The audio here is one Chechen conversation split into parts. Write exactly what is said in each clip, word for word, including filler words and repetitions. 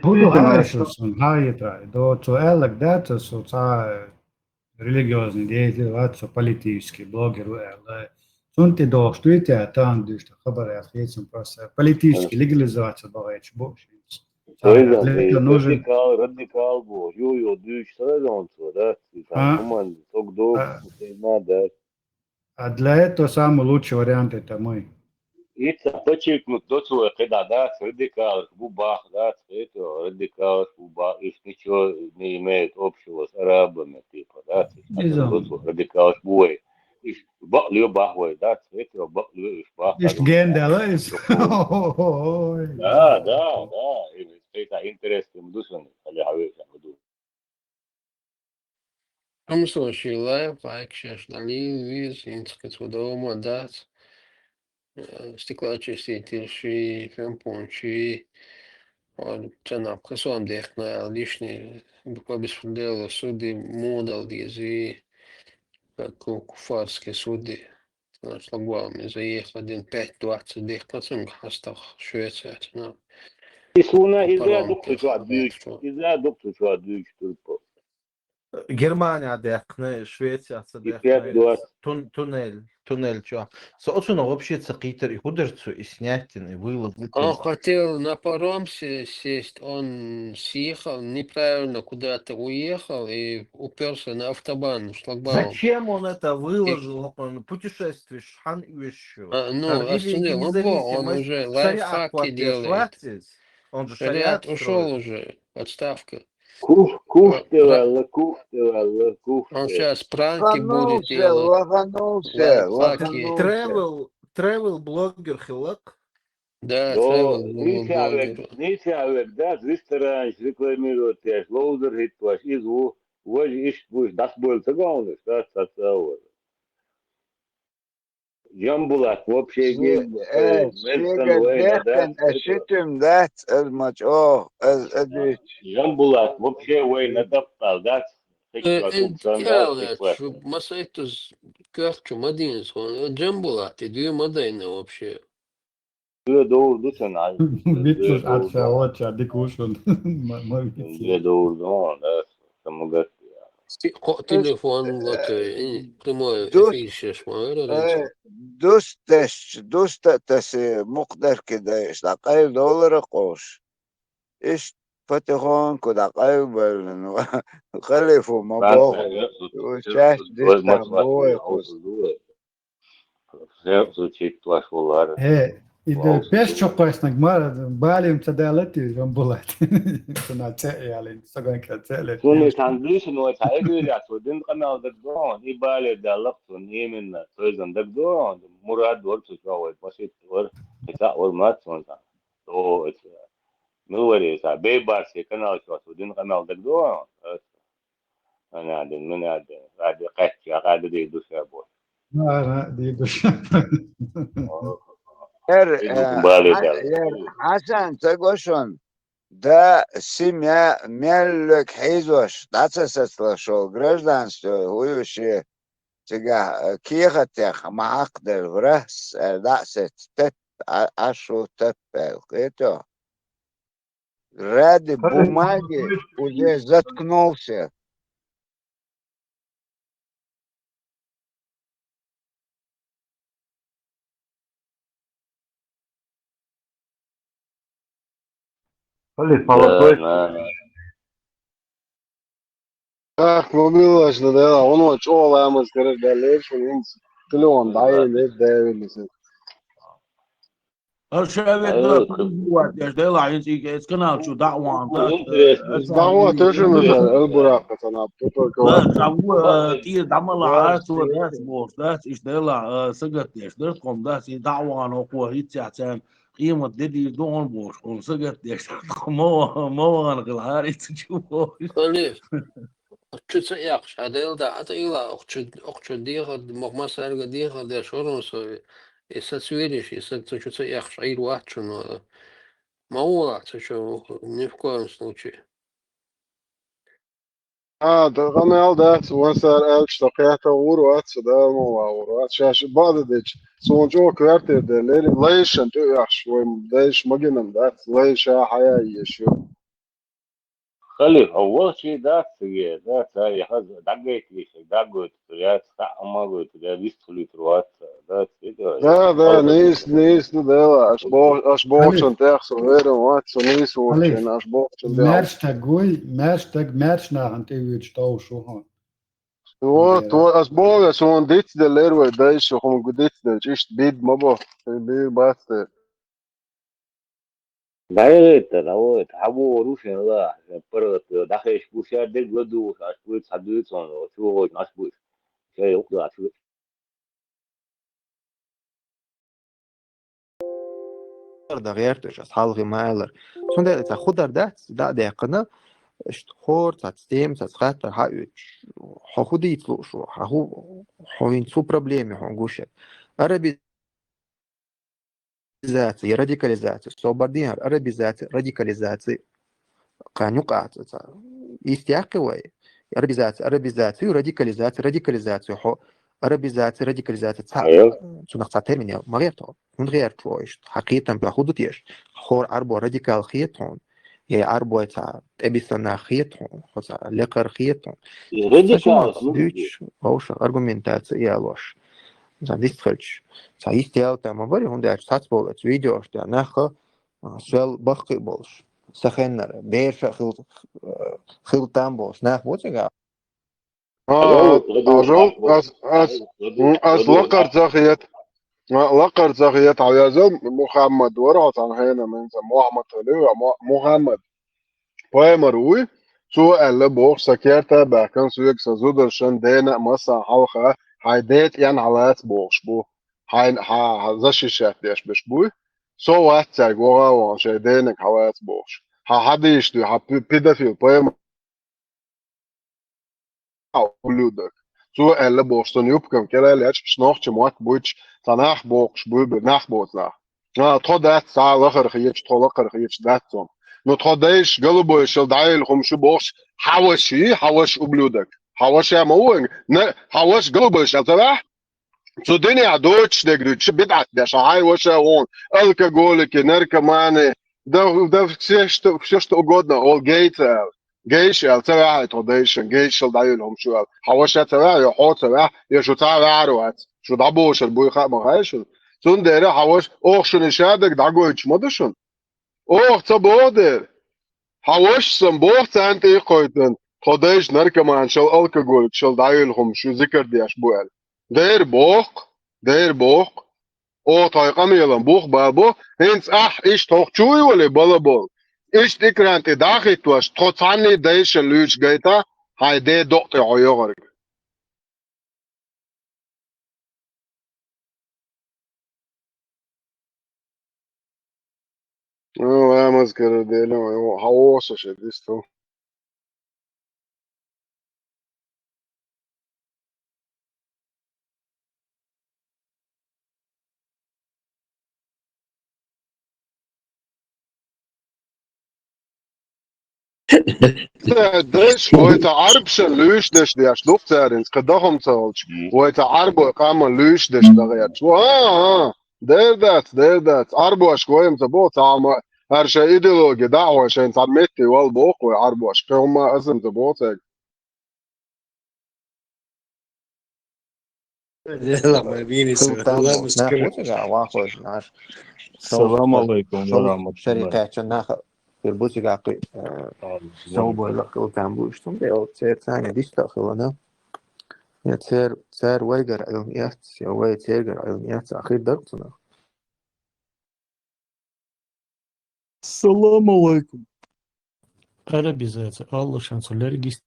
Худа хьаэшур сан, хьаэттӀа, до цо аьлларг дац, со цхьа религиозный деятель вац, со политический блогер ву аьлла. Цунна тӀе дохуш дуй те, тахан дуьйш хабар аьлла хецам просто. Политический легализация бахьийча бу шуьца. Цхьа Ой, да, для этого нужен радикал, радикал бу. Ю, ю, дуьйш сразу он цо, да? А? Команда, ток дохуш, А? Надо. А для этого самый лучший вариант это мы. Итса подчеркнуть до цо кхидӀа дац, радикалаш бу бах дац, это радикалаш бу бах, их ничего не имеет общего с арабами, типа, да, Изон. До цо радикалаш бу вай. Иш бакъле бах вай, да, это бакъле иш бах. Иш гендала иш. Ой. Да, да, да, и это интересно, душевно, хали хьаве, хьаве. Амсо шилай, пайк шеш дали, виз, инцкет худома дац. Э, стекла чиститель ши, шампунь ши. Вот, цена касан дехна, лишний, буква беспределу, суди, модал дизи. Как ку-, куфарский суди. Шлагбаум, иза ехал дин пять двадцать дехкацунг хьастах Швеция, цуна. Исуна иза Паром дукху чуа техал дуьйч, бехчо. Иза дукху чуа дуьйч турпо. Германия дехкна, Швеция ца И дехкна, пять двадцать. Тун-, туннель, туннель чуа. Со оцуна вообще ца кхитар, и худар цу, и снятин, и вылов. Он хотел на паром се-, сесть, он съехал неправильно, куда-то уехал и уперся на автобан, в шлагбаум. Зачем он это выложил? Он путешествуешь, хан уезжал. А, ну, остановил, он уже лайфхаки делает. Он же шариат ушёл уже, отставка. Кух, кух, тевелла, кух, тевелла, кух. Он сейчас пранки будет делать. Лоханулся, лоханулся. Travel, travel блогер хилак. Да, travel блогер. Ничавек, да, ресторанш рекламировать еш, лоузер хит ваш, из ву, вож иш, вуж, дас боль цагалниш, да, сацавар. Ямбулат вообще не, э, Мэнсон вайна, да? Шитим, да, элмач, о, э, э, Ямбулат вообще вайна даппал, да? Масайтус кёрчу мадинс, Джамбулат, и дю мадайна вообще. Ду дуур ду сан ай. Битус Ду дуур ду. Ача, оча, дикушун. Ма, ма битус. Ду дуур ду, да, самугат. Телефон, вот, прямой эфир шеш ма, Дустеш, дуста тесе мукъдар кидеш, да къай доллар къош. Иш потихоньку да къай балну. Халифу ма бо. Чаш дистан бой къус. Звучит плашулар. Э, и да пеш чокъойснаг мар, балим ца далати, Джамбулат. Сана ца ялин, саган ка ца ле. Суни тандуш, но ца эдуля, су дин канал да гон, и бале да лапсун, именно, то есть да гон, Мурад вор цу чавой, пошит вор, это вор мат сон. То это. Ну, вари, са, бей барси канал чу, су дин канал да гон. Ана дин, мана дин. Ради къачча, ради ди душа бо. Ана ди душа. Эр, э, Бали да. Эр, Хасан, цагошон, да, семья, меллек хейзош, да, цесеслашо, гражданство, хуюши, цига, э, кехатех, махакдер, врас, э, да, сет, тет, а, ашу, тет, э, это. Ради бумаги уже заткнулся. Али, палатой. Ах, мобилаш да, да, он вот чё ламас кара да леш, он телефон да, да, да. Ар шавет да, кулгуват, яш да, ла, ин цик эц канал чу даъван, да. Даъван тешин да, эл бурак пацана, путока. Да, чаву, э, тир дамала, а, цу, да, бос, да, иш да, ла, э, сагат, яш да, ком, да, си даъван, о, ко, хит, я, цен, къимат, деди, дон, бос, он сагат, яш, мо, мо, ан, кыл, хари, цу, чу, бос. Али. Охчу ца яхш, а дел да, а та ила, охчу, охчу дихар, мохма сарга дихар, да шорон со, и са цвириш, и са цу ца яхш, а ир ватчу, но, ма ула, ца чу, ни в коем случае. А, да, къамаьл дац, ван сар аьлча, со кхетта гӀур вац, со Дала ма вагӀур вац. Шаьш бада деча, суна чӀогӀа коьртера деллера, лайшан тӀе оьхуш, вай дайша магинан дац, лайша хьая еш ю. Халиф, а вахчий дац циге, дац, а, я хаз, дагайт виш, дагойт, я, ца, ама гойт, я, вист хулит руац, дац, циге. Да, да, нийса, нийса, ну, Дала, аш бо-, аш бохчан тӀех со верам вац, со нийса вахчан, аш бохчан тӀех. Маьрша стаг вуй, маьрша стаг, маьрша нахана тӀе вуьйцу товш ву хьо. Вот, вот, ас боху, суна дицделлера вай дайша, хӀума гу дицделча, иштта бид ма бо, бид бац те. ДӀаягӀийтар, хьавойтар, хьавогӀур ву шен ла, шен паргӀат, дӀахезаш бу шаьрдиг ладугӀуш, аш буьйцу, хьан дуьйцу хьуна, чу вогӀуш, аш буьйцу. Шен юкъа ду, аш буьйцу. ДагӀерташ, ас хьалхе ма аьллара. Цундела цхьа худар дац, дӀа а даьккхина, иштта хӀора цхьацца тема, цхьацца хаттар хьаоьцуш, хьо хӀун дийца лууш ву, хьан хӀу-, хьо хӀинца хӀун проблема ю хьуна гуш яр? Араби- радикализация, собардин хӀара арабизация, радикализация. Кхана юкъа ца, ца. Истяккхи вай. Арабизация, арабизация, радикализация, радикализация. Хьо арабизация, радикализация. Ца, цунах цхьа термин ял. Ма гӀерта хьо. ХӀунда гӀерта хьо иштта? Хьан кхетам чохь хӀун ду теша? ХӀора Ӏарбой радикал хета хьуна. Я Ӏарбой цхьа тӀебисан нах хета хьуна. Хьо цхьа лекхар хета хьуна. Радикал, ца шимма дуьйцуш, вовшах аргументация ялош. Цхьа дистхилча, цхьа йист яла там ма бари, хӀунда аьлча цхьацболу оцу видеош тӀехь нах, а, шел баккхий болуш, сан хеннара, берша а хил-, а, хила там болуш нах бу цигахь. А, а, ажал, ас, ас, м, ас лакхара ца хета. А, лакхара ца хета, хьан веза Мухаммад вара, хьо цхьана хенахь меца Мухаммад вали, а, Мо-, Мухаммад. Пайхамар вуй, цо аьлла боху, сан керта а баьхкина соьга сан зударшан дена а массарна хьалха хьайн ден тӀен хьалаца бохуш бу. Хьайн хьан, хьан защищать деш беш буй. Со вац цаьрга вогӀа а вахана шайн денаг хьалаца бохуш. Хьан хьадийш дуй, хьан пе-, педофил пайхамар. Ублюдок. Цо аьлла бохуш, сан юбкам кӀела лечкъаш нохча мотт буьйцуш, цхьа нах бохуш буй бу, нах боцу нах. А, тхо дац, цхьа лахара хеташ, тхо лакхара хеташ дац цунах. Ну, тхо дайша, голубой шал дӀайолу хӀума шу бохуш, хьан ваша ю, хьан ваша ублюдок. Хьан ваша ма ву вайн, на, хьан ваша голубой шал ца ваьхьа? Цу динехь доцуш дерг дуьйцуш, бидӀат деш, хьайн ваша вон, алкоголики, наркоманы, да, да, все, что, все, что угодно, ол гей ца аьлла. Гейша аьлла, ца ваьхьа тхо дайшан, гейшал дӀайолу хӀума шу аьлла. Хьан ваша ца ваьхьа, я хьо ца ваьхьа, я шу цхьа а ваьхьар вац. Шу дӀабошар буй хаа ма хаьа шуна. Цундела хьан ваша, оха шуна и шадерг дӀагойтуш ма ду шуна. Оха ца боху дера. Хьан ваша сан боху царна тӀе а кхойтан, тхо дайша наркоманашал, алкоголикашал дӀайолу хӀума шу зикар деш бу аьлла. Дера боху, дера боху. Оха тхайн къамелан бух бан бу, хӀинца ахь иштта хӀокху чу а вале бала болу. Иштта экран тӀе дахийтош, тхо цхьанний дайша луьйчу гайта, хьайн ден докъа тӀе хьо йогӀарг. Ну, ламаз карара дела, хьан воху со шен дисту? Деш, вай ца Ӏарбашан луьйш деш деш, дукха царинца кхин дахам ца хилча, вай ца Ӏарбой къаман луьйш деш дагӀерча. А, а, дер дац, дер дац. Ӏарбошка вайна ца боху, цхьа хӀума, хӀара шайн идеология дӀа а хьой, шайна цхьа метте вал боху вай Ӏарбошка. Кхин хӀума аса ца боху цаьрга. Салам алейкум ва рахматуллахи. Шарикъача наха хир бу цигахь кхин, э, совбойла хила там бу иштта, церан царна диста хилана. Я цер, цер вайгара Ӏилма эц, я вай цергара Ӏилма эц, ахир дарх цунах. Салам алейкум. Арабизация, Аллашан цу лергис.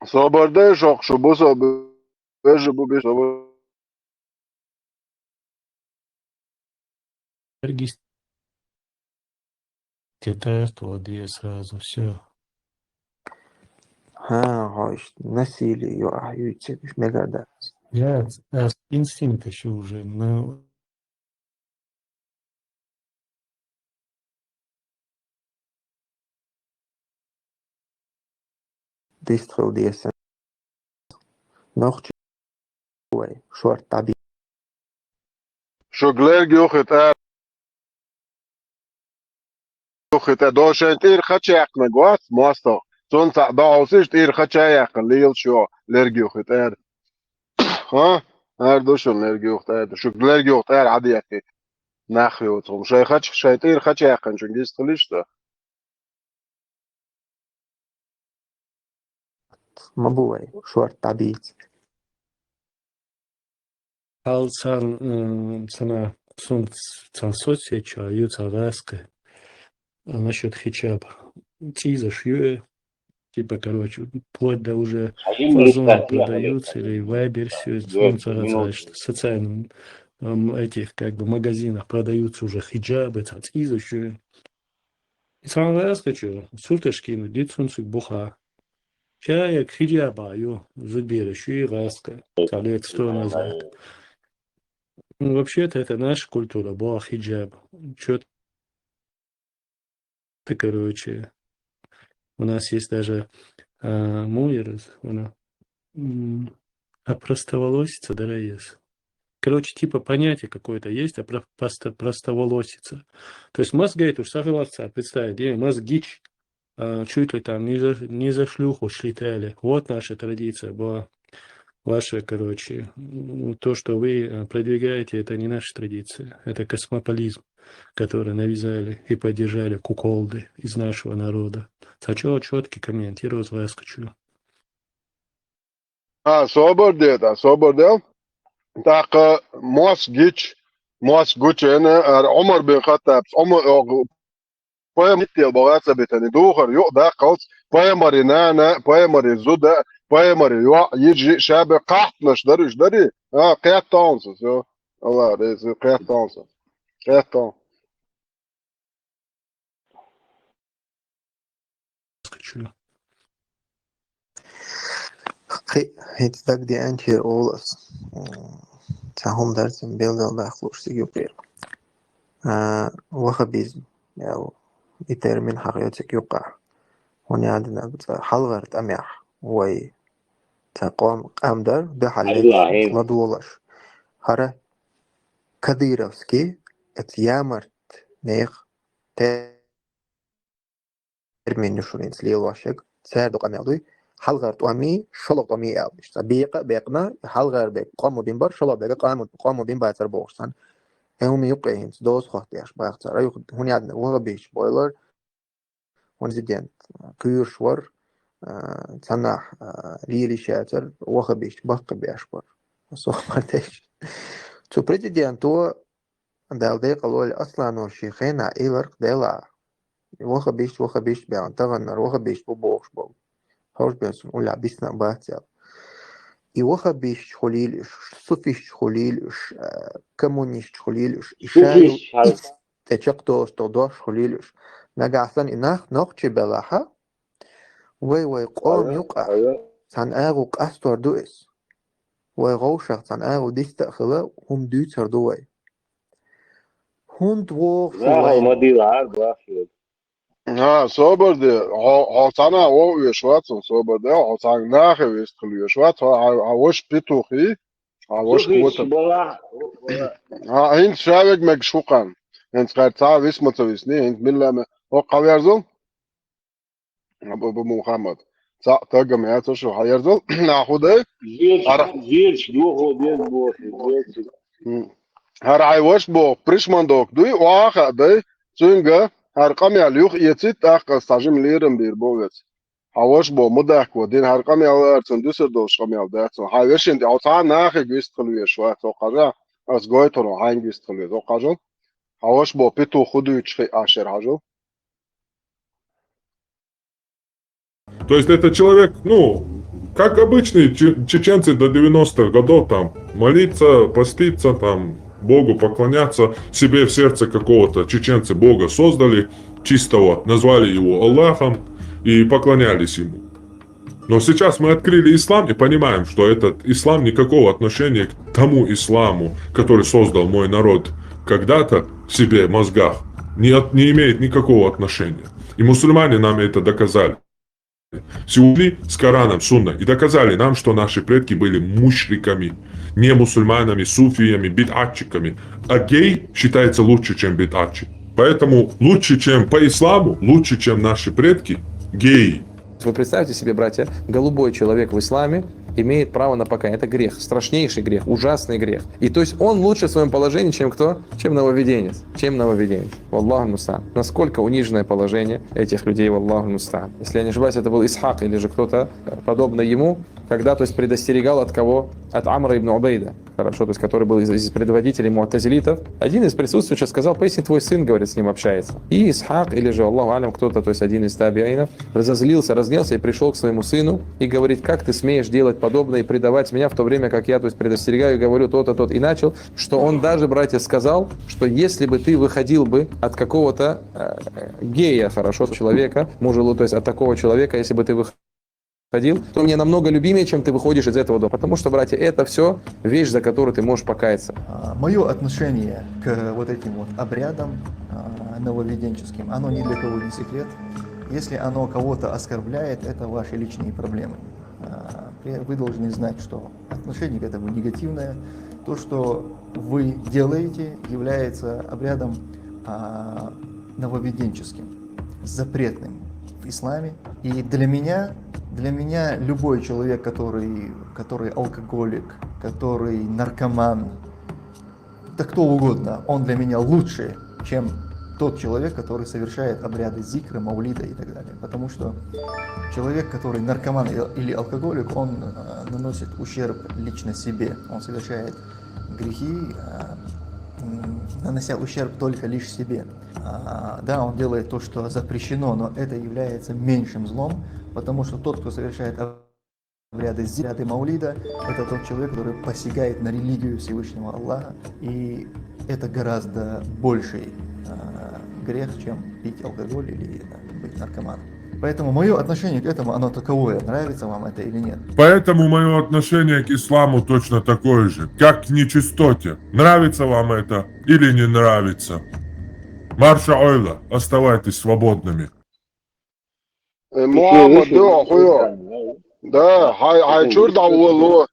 Собар дай шок, шу бу собар, вежа бу би собар. Лергис. Китайский воде сразу всё. Ха, хьо иштта насилие ю ахь юьйцург, мегар дац. Я, ас инстинкт шу уже, но. дистхил десен. Нохчи вай, шорт таби. Шуг лерг юхи тӀар. Юхи тӀар. Дошен тӀир хача яьккхина гвац, мостагӀа. Цунца дохьусиш тӀир хача яьккхина лелаш йо, лерг юхи тӀар. Ха? Ар ду шун лерг юхи тӀар. Шуг лерг юхи тӀар Ӏадехи. Нах йоцу. Шай хач, шай тӀир хача яьккхина чуьнга дистхилиш да. Ма бу вай, шорт дӀабийца. Хьал царна, м, цана сунца царна соцсетча ю царна раска. А насчёт хиджаба. ЦӀийзаш ю, э, типа, короче, вплоть до уже Фазон продаются или Вайбер, всё, это, ну, цара цара, что социальным, м, этих, как бы, магазинах продаются уже хиджабы, цара цӀийзаш ю. И царна раска чу, сурташ кхийна, дицунциг буха. Чая хиджаба ю, зубира ши раска, лет сто назад. Ну, вообще-то это наша культура была хиджаб. Чё ты, короче, у нас есть даже, а, муй раз, она, м, опростоволоситься, да, раез. Короче, типа понятие какое-то есть, а про-, просто простоволосица. То есть мозгей туш сахиларца представить, где мозгич, а, чуть ли там не за, не за шлюху считали. Вот наша традиция была. Ваша, короче, м, то, что вы, э, продвигаете, это не наша традиция. Это космополизм, который навязали и поддержали куколды из нашего народа. Сачо чётки комментировать вас хочу. А, собар де, да, собар де. ТӀаккха мос гич, мос гучена, ар Ӏумар бин Хаттаб, Ӏумар, о, пайхамар иттел богӀа ца битани, духар юкъ даккхалц, пайхамари нана, пайхамари зуда, пайхамари йоӀ, йижи, шабе кхахтнаш дар уж дари? А, кхетталнса, всё. Аллах, рейс, кхетталнса. Кхеттал. Кхи-, хӀинца дагадеанчера олу ас. М, цхьа хӀума дара цуьнан белгалбаккхалуш цига юкъера. А, ваххабизм, ял, и термин хьахайо цига юкъахь. ХӀунда аьлла, цкъа хьалхара тӀамехь вай цхьа къом, къам дара, дуьхьал лаьтташ, ладогӀалаш. ХӀара Кадыровский, эца ямарт нехан те-, термин ю шуна хӀинца лелош ерг, цара ду къамел дуй, хьалхара тӀом, шолгӀа тӀом аьлла. Цкъа бекъа а бекъна, хьалхара бега къомо бина бара, шолгӀа бега къомо, къомо бина бацара бохуш санна. Э, хӀума юккъе хӀинца доза хӀоттаеш баха цара. Юха хӀунда аьлла, ваххабисташ бойла, хӀунда президент кхоьруш вара, а, цхьаннахь, а, лелийш яцара, ваххабисташ баккхийбеш бара. Со ма деш. Цу президенто Дала декъалойла Асланов шен хенахь элира-кх делахь. Ваххабисташ, ваххабисташ баьхна, таханлера ваххабисташ бу бохуш болу. Хьожа бен суна уллехь бисна а бац аьлла. И ваххабисташ хуьлийла уьш, суфисташ хуьлийла уьш, а, коммунисташ хуьлийла уьш. И ша ю тӀе чекхдолуш долу дош хуьлийла уьш. Нагахь санна и нах нохчий белахьа, вай, вай къом юкъахь цхьана агӀо къастор ду иза. Вай гӀовшах цхьана агӀо диста а хила, хӀума дуьйцур ду вай. ХӀунда вогӀу шу вай? ХӀа, собар де, хьо, хьо цхьана а вовъеш вац, хьо собар де, хьо цхьана нахе вист хила веш вац, хьо, хьан, хьан ваша Петухи, хьан ваша Котан. Хьан хӀинца ша вега мегаш хӀу кхарна? ХӀинца кхаьрца цхьа а висма ца висний, хӀинца милла ме-, хӀокху хьан верзал? Абу, Абу Мухаммад. Цхьаъ тагам яцара шу хьаерзал, нах хӀу дай? Зерч, зерч дохо деза боху, зерч. М. ХӀара хьайн ваша боху, Пришмандок дуй, охьа а хаьа дай, цуьнга хӀара къамел юха эцийта, тӀаккха аса цхьа жима лерам бийр бу веза. Хьан ваша боху, ма даккхо дина хӀара къамел, ара цунна дуьсур долуш къамел дац. Хьан вешин тӀе хьо цхьа а нахе вист хила веш вац, хӀокху хьажа, аса гойтур хьайга вист хила веза, хӀокху хьажал. Хьан ваша боху, Петух хӀу дуьйцуш хиъ аш яра хьажал. То есть это человек, ну, как обычные че-, чеченцы до девяностых годов, там, молиться, поститься, там, Богу поклоняться, себе в сердце какого-то чеченцы Бога создали, чистого, назвали его Аллахом и поклонялись ему. Но сейчас мы открыли ислам и понимаем, что этот ислам никакого отношения к тому исламу, который создал мой народ когда-то в себе, в мозгах, не от-, не имеет никакого отношения. И мусульмане нам это доказали. Сегодня с Кораном, Сунна. И доказали нам, что наши предки были мушриками, не мусульманами, суфиями, бидатчиками. А гей считается лучше, чем бидатчик. Поэтому лучше, чем по исламу, лучше, чем наши предки, геи. Вы представьте себе, братья, голубой человек в исламе имеет право на покаяние. Это грех, страшнейший грех, ужасный грех. И то есть он лучше в своем положении, чем кто? Чем нововведенец. Чем нововведенец. Валлаху мустаан. Насколько униженное положение этих людей, валлаху мустаан. Если я не ошибаюсь, это был Исхак или же кто-то э, подобный ему, когда, то есть, предостерегал от кого? От Амра ибн Убейда. Хорошо, то есть, который был из, из предводителей муатазилитов. Один из присутствующих сказал: «Поистине твой сын, говорит, с ним общается». И Исхак, или же, Аллаху алям, кто-то, то есть один из табиинов, разозлился, разгневался и пришел к своему сыну и говорит: «Как ты смеешь делать подобное и предавать меня, в то время как я, то есть, предостерегаю и говорю то-то, то-то». И начал, что он даже, братья, сказал, что если бы ты выходил бы от какого-то э, гея, хорошо, человека, мужелу, то есть от такого человека, если бы ты выходил, то мне намного любимее, чем ты выходишь из этого дома. Потому что, братья, это все вещь, за которую ты можешь покаяться. Мое отношение к вот этим вот обрядам а, нововведенческим, оно ни для кого не секрет. Если оно кого-то оскорбляет, это ваши личные проблемы. А, при- Вы должны знать, что отношение к этому негативное. То, что вы делаете, является обрядом а, нововведенческим, запретным в исламе. И для меня, для меня любой человек, который, который алкоголик, который наркоман, да кто угодно, он для меня лучше, чем тот человек, который совершает обряды зикра, маулида и так далее. Потому что человек, который наркоман или алкоголик, он э, наносит ущерб лично себе. Он совершает грехи, э, м, нанося ущерб только лишь себе. А, да, он делает то, что запрещено, но это является меньшим злом, потому что тот, кто совершает обряды зикра, обряды маулида, это тот человек, который посягает на религию Всевышнего Аллаха, и это гораздо больший э, грех, чем пить алкоголь или э, быть наркоманом. Поэтому мое отношение к этому, оно таковое, нравится вам это или нет. Поэтому мое отношение к исламу точно такое же, как к нечистоте. Нравится вам это или не нравится. Марша ойла, оставайтесь свободными. Э, Мухаммад, да, хуё. Да, хай, хай чур да улу.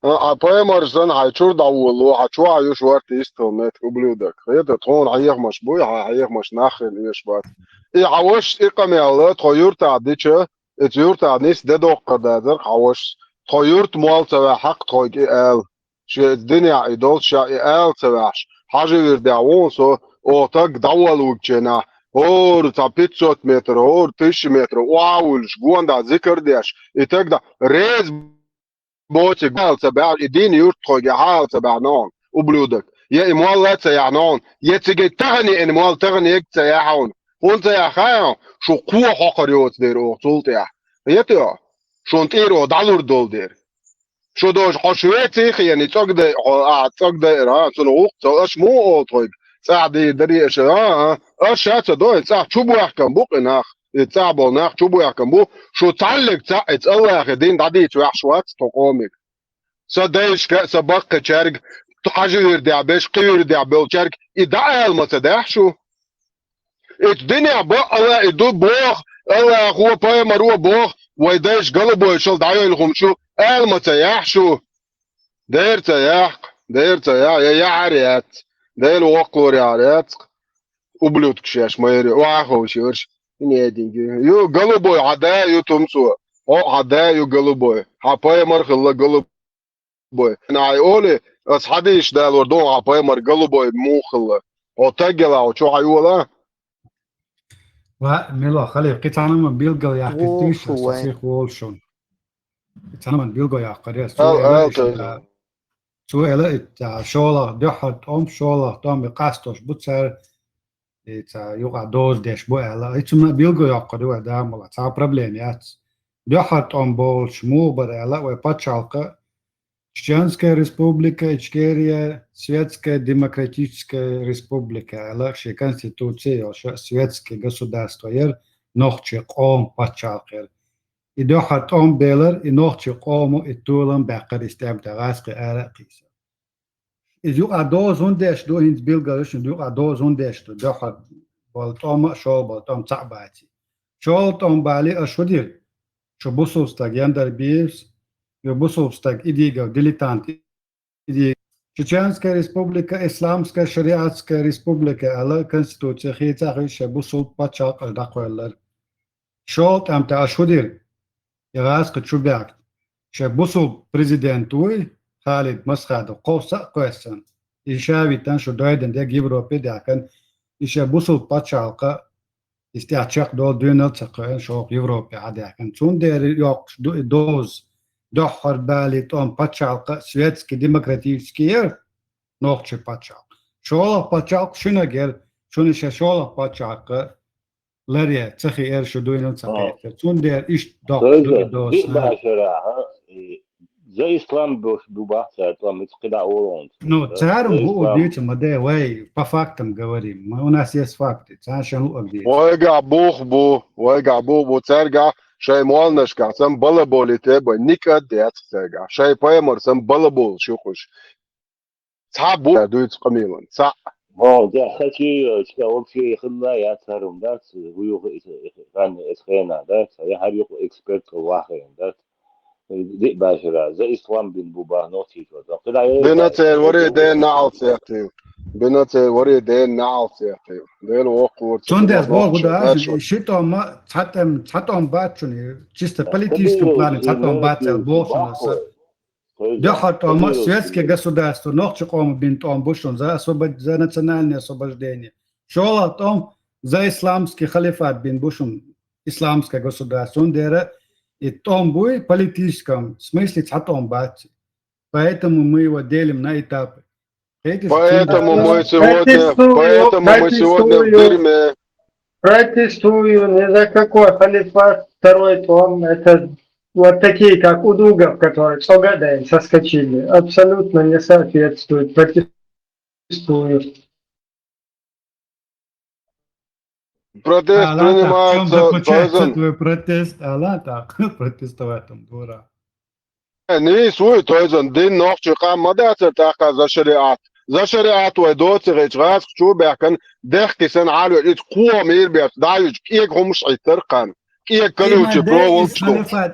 А, а паймар сан хай чур да улу, а чуа юш варт исто мет ублюдок. Это тхон хаяхмаш буй, хай хаяхмаш нахрен еш бат. И хаваш и камяла, тхо юрта дича, и юрта нис дедок кададер хаваш. Тхо юрт муал цава хак тхо ги эл. Ше дыня и дол ша и эл цаваш. Хажи вирдя вон со, о так давал угчена. Ор ца пятьсот метр, ор тысяча метр, уаулш, гонда зикр деш. И тогда рез боти гал цабар, и дин юрт тхоги хал цабар нон, ублюдок. Я и муал ла цая нон, я циге тагни ин муал тагни ик цая хаун. Он цая хаун, шу куа хокар йоц дер о цултя. Я тё, шун тир о далур дол дер. Шу дож хо Швеци хияни цогде, хо а цогде ра, цун ук цо аш му о тхойг. Цади дари аш а, а, аш а цо дой, ца чубуахкан бу къинах. И ца бол нах чубуахкан бу, шу цаллик ца, и цаллах дин дади цвах швац то комик. Са дайшка, са бакка чарг, хажи вирдя беш, кивирдя бел чарг, и да эл ма ца дах шу. Ит диня ба ала и ду бох, ала ху паймару бох, вай дайш галабой шал дайол хумшу, эл ма ца яхшу. Дер ца ях, дер ца я, я я арят. Дер оклор арят. Ублюдк шеш майри, вахо шеш. Не деньги. Ю галабой ада, ю тумсу. О ада, ю галабой. Ха паймар хилла галабой. Най оли, ас хадиш дал вар дон ха паймар галабой му хилла. О тагела, о чо аюла. Ва мило хали, китана ма билгал яхти Вол тиш, хуай. Сих волшун. Китана ма билгал яхти. Ал, ал, тойла. Цу эла ит шола дохат ом шола том кастош буцар. Ица юга доз деш бу эла. Ицуна билго яккаду адамла. Ца проблем яц. Дохат ом болш му бар эла вай пачалка. Чеченская республика, Ичкерия, Светская демократическая республика. Эла ши конституция, ша светское государство ер, нохчи къом пачалкер. И дохат ом белер, и нохчи къому, и тулам бакар истем дагас кы эра киса. Из юга доз ундеш ду, хинц билгалыш, юга доз ундеш ду, дохат бол тома, шол бол том цабати. Шол том бали ашудир. Шу бусулб стаг яндар бийрс, ю бусулб стаг идигав дилетант, идигав. Чеченская республика, исламская шариатская республика, ала конституция хийцахуй ша бусулб паччахьалкъаш дӀакхоьллар. ШолгӀа тӀам тӀа аш хӀу дир? Я гӀазкха чу баьхкад. Ша бусулб президент вуй, Халид Масхадов, кховса а кхоьссана. И ша витан шу дойдан дег Европе даьккан. И ша бусулб паччахьалкъа, и стӀа чекхдолу дуьйнал ца кхоьна шолгӀа Европе хьадаьккан. Цундела йоккхуш ду и доза, дуьххьара бали тӀом паччахьалкъа, светский, демократический яр, нохчий паччахьалкъа. ШолгӀа паччахьалкъа шуьнаг яр, шуна ша шолгӀа паччахьалкъа ларъе ца хиира шу дуьйнал ца кхетар. Цундела иштта доккхуш ду и доза. Диъ башара, хьа, и, за ислам бу, бу бахьа цара тӀом, ица кхидӀа олу хьуна. Ну, цара хӀу дийца ма де, вай, по фактам говорим. Мы, у нас есть факты. Цара шайн хӀу дийца. Вайгахь бух бу, вайгахь бух бу, цаьргахь шайн молланашкахь сам балаболите бай, никъа а децахь цаьргахь. Шайн пайхамар сам балаболуш ю кхуш. Цхьа бу дуьйцу къамелан, цхьаъ. Вау, да, хачи, чка вообще хилла, я царум дац, гуюха хан эс хена дац, я хар юха эксперт вахен дац. Ди башара, за ислам бин бу бахно чичо. Бина цер вари ден наал цехтив. Бина цер вари ден наал цехтив. Дел вокхур. Цундес богу да, шитома, цатем, цатом бачуни, чисто политическом плане цатом бачал бохуна. Дуьххьара тӀом светский государство, нохчи къоман бина тӀом бу шуна, за освобод-, за национальное освобождение. ШолгӀа тӀом за исламский халифат бина бу шуна, исламское государство. Цундела и тӀом буй политическом смысле цхьа тӀом бац. Поэтому мы его делим на этапы. Поэтому мы сегодня, поэтому мы сегодня в дерьме. Протестую ни за какой халифат, второй тон. Это вот такие, как Удугов, которые с Огадаем соскочили. Абсолютно не соответствует. Протестую. Протест принимается. Твой протест, ала так, протестовать там, дура. Нийса вуй, тойзан дин нохчий къам ма дацара тӀаккха за шариат. За шариат вай доцигӀича гӀазкхачу баьхкан дехкисан Ӏалве, иза кхо мийр беш, дӀаюьчу кӀега хӀумаш Ӏиттар кхана. КӀега калучи проволчу.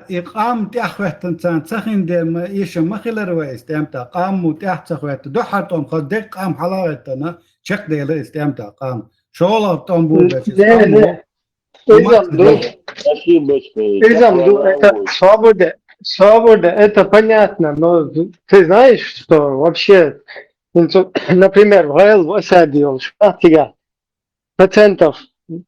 И къам тӀеххӀоьттан царна ца хиндер ма, иша ма хилар вай, и стӀем тӀа къам му тӀехь ца хӀоьтта. Дуьххьара тӀом хаза дерг къам хьалагӀеттана, чекхдела и стӀем тӀа къам. ШолгӀа тӀом бу беш, иза къам бу. Изам ду. Изам ду, это свобода. Свобода, это понятно, но ты знаешь, что вообще, например, в Гал в Асаде, он шпатига, процентов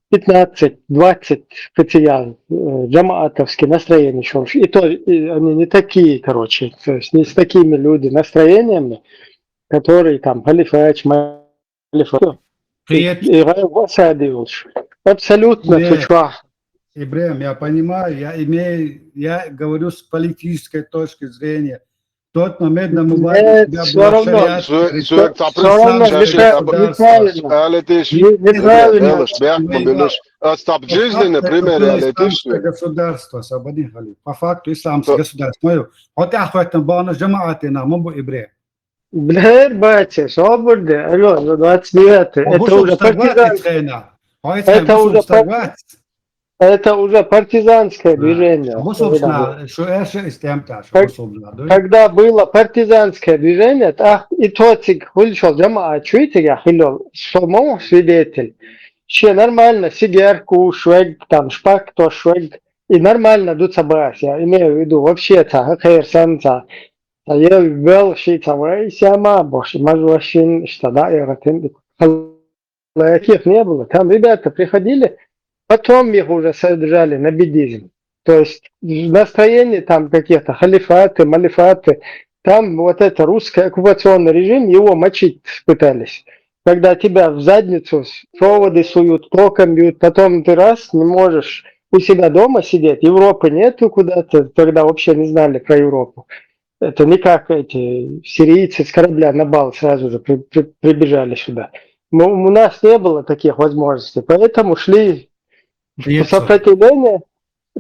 пятнадцать-двадцать специально, э, джамаатовские настроения, что ж, и то, и они не такие, короче, то есть не с такими люди настроениями, которые там халифач, Кхета. И, и гӀайгӀа садийлаш. Абсолютно. Нет. Цу чохь. Ибрем, я понимаю, я имею, я говорю с политической точки зрения. В тот момент на Мубараке у тебя была шариатская республика, исламское государство. Неправильно. Неправильно. Ас тап жизни, например, я летишь. Государство, Сабадин Халил. По факту исламское государство. Моё. Вот я хоть там бана джамаатина, мабу Ибрем. Бля, батя, собар де, алло, за двадцать девятое. Это уже партизан-, это уже пар-, это уже партизанское движение. Когда было партизанское движение, так и то циг хулишал джамаат чуйтига хилол, со мол свидетель. Че нормально, сигарку швег, там, шпак то швег, и нормально дуца бас, я имею в виду, вообще-то, хер санца. А я вел ши там, эй, сяма, боши, мажуашин, что да, я ратин, лаяких не было. Там ребята приходили, потом их уже содержали на буддизм. То есть настроение там каких-то халифаты, малифаты, там вот это русское оккупационный режим, его мочить пытались. Когда тебя в задницу с-, проводы суют, током бьют, потом ты раз, не можешь у себя дома сидеть, Европы нету куда-то, тогда вообще не знали про Европу. Это не как эти сирийцы с корабля на бал сразу же при-, при-, прибежали сюда. Ну, у нас не было таких возможностей, поэтому шли в сопротивление.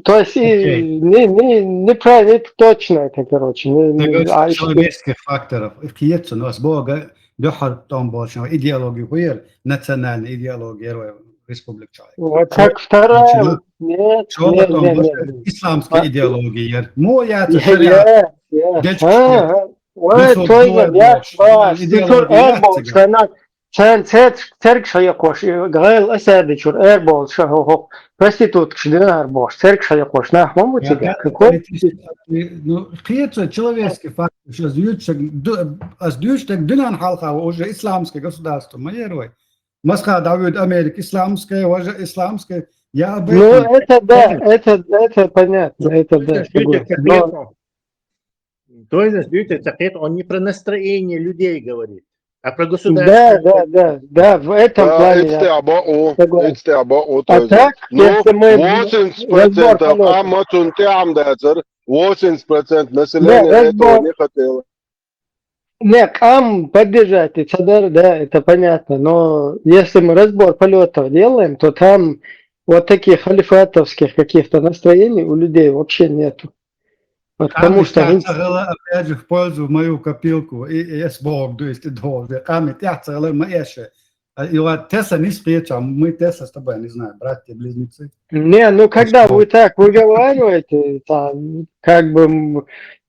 То есть и не, не, неправильно, не точно это, короче. Не, не, а ещё человеческих факторов. Их есть у нас Бога, дуьххьара тӀом болчу идеология хуер, национальная идеология, республика человек. Вот так вторая. Нет, Что нет, потом нет, больше нет. исламская А- идеология. Мо я Я, шариат. я, я. Дальше А, что? а. Вот Высок то двое есть, я, больше. да, Идеология цур я эрбол цыган. шана, цен цет церк шая кош, гал асади чур эрбол ша хо хо. Проститутка шдина эрбол, церк шая кош, нах маму Я тига. так Какой? политический, ну, хица человеческий фактор, что зючек, ду- а зючек дунан халха уже исламское государство, майерой. Масха Давид Америка исламская, уже исламская. Я об Ну, этом. это да, это, это понятно, это да, Видите, согласен. это Но- хлеб. То есть, видите, это хлеб, он не про настроение людей говорит, а про Да, государство. Да, да, да, в этом Да, плане it's я the about all. согласен. It's the about all. А То есть, так, ну, если мы восемьдесят разбор процентов полёта. а матун тям дацар, восемьдесят процент Да, населения этого разбор. Не хотело. Не, кам поддержать и цадар, да, это понятно. Но если мы разбор полетов делаем, то там вот таких халифатовских каких-то настроений у людей вообще нету. Вот. Потому что они- Опять же, в пользу, в мою копилку. И, и с Богом, то есть, и должен. Ками тяхцала маэше. И вот Теса не спеча, мы Теса с тобой, не знаю, братья-близнецы. Не, ну когда вы так выговариваете, там, как бы, м,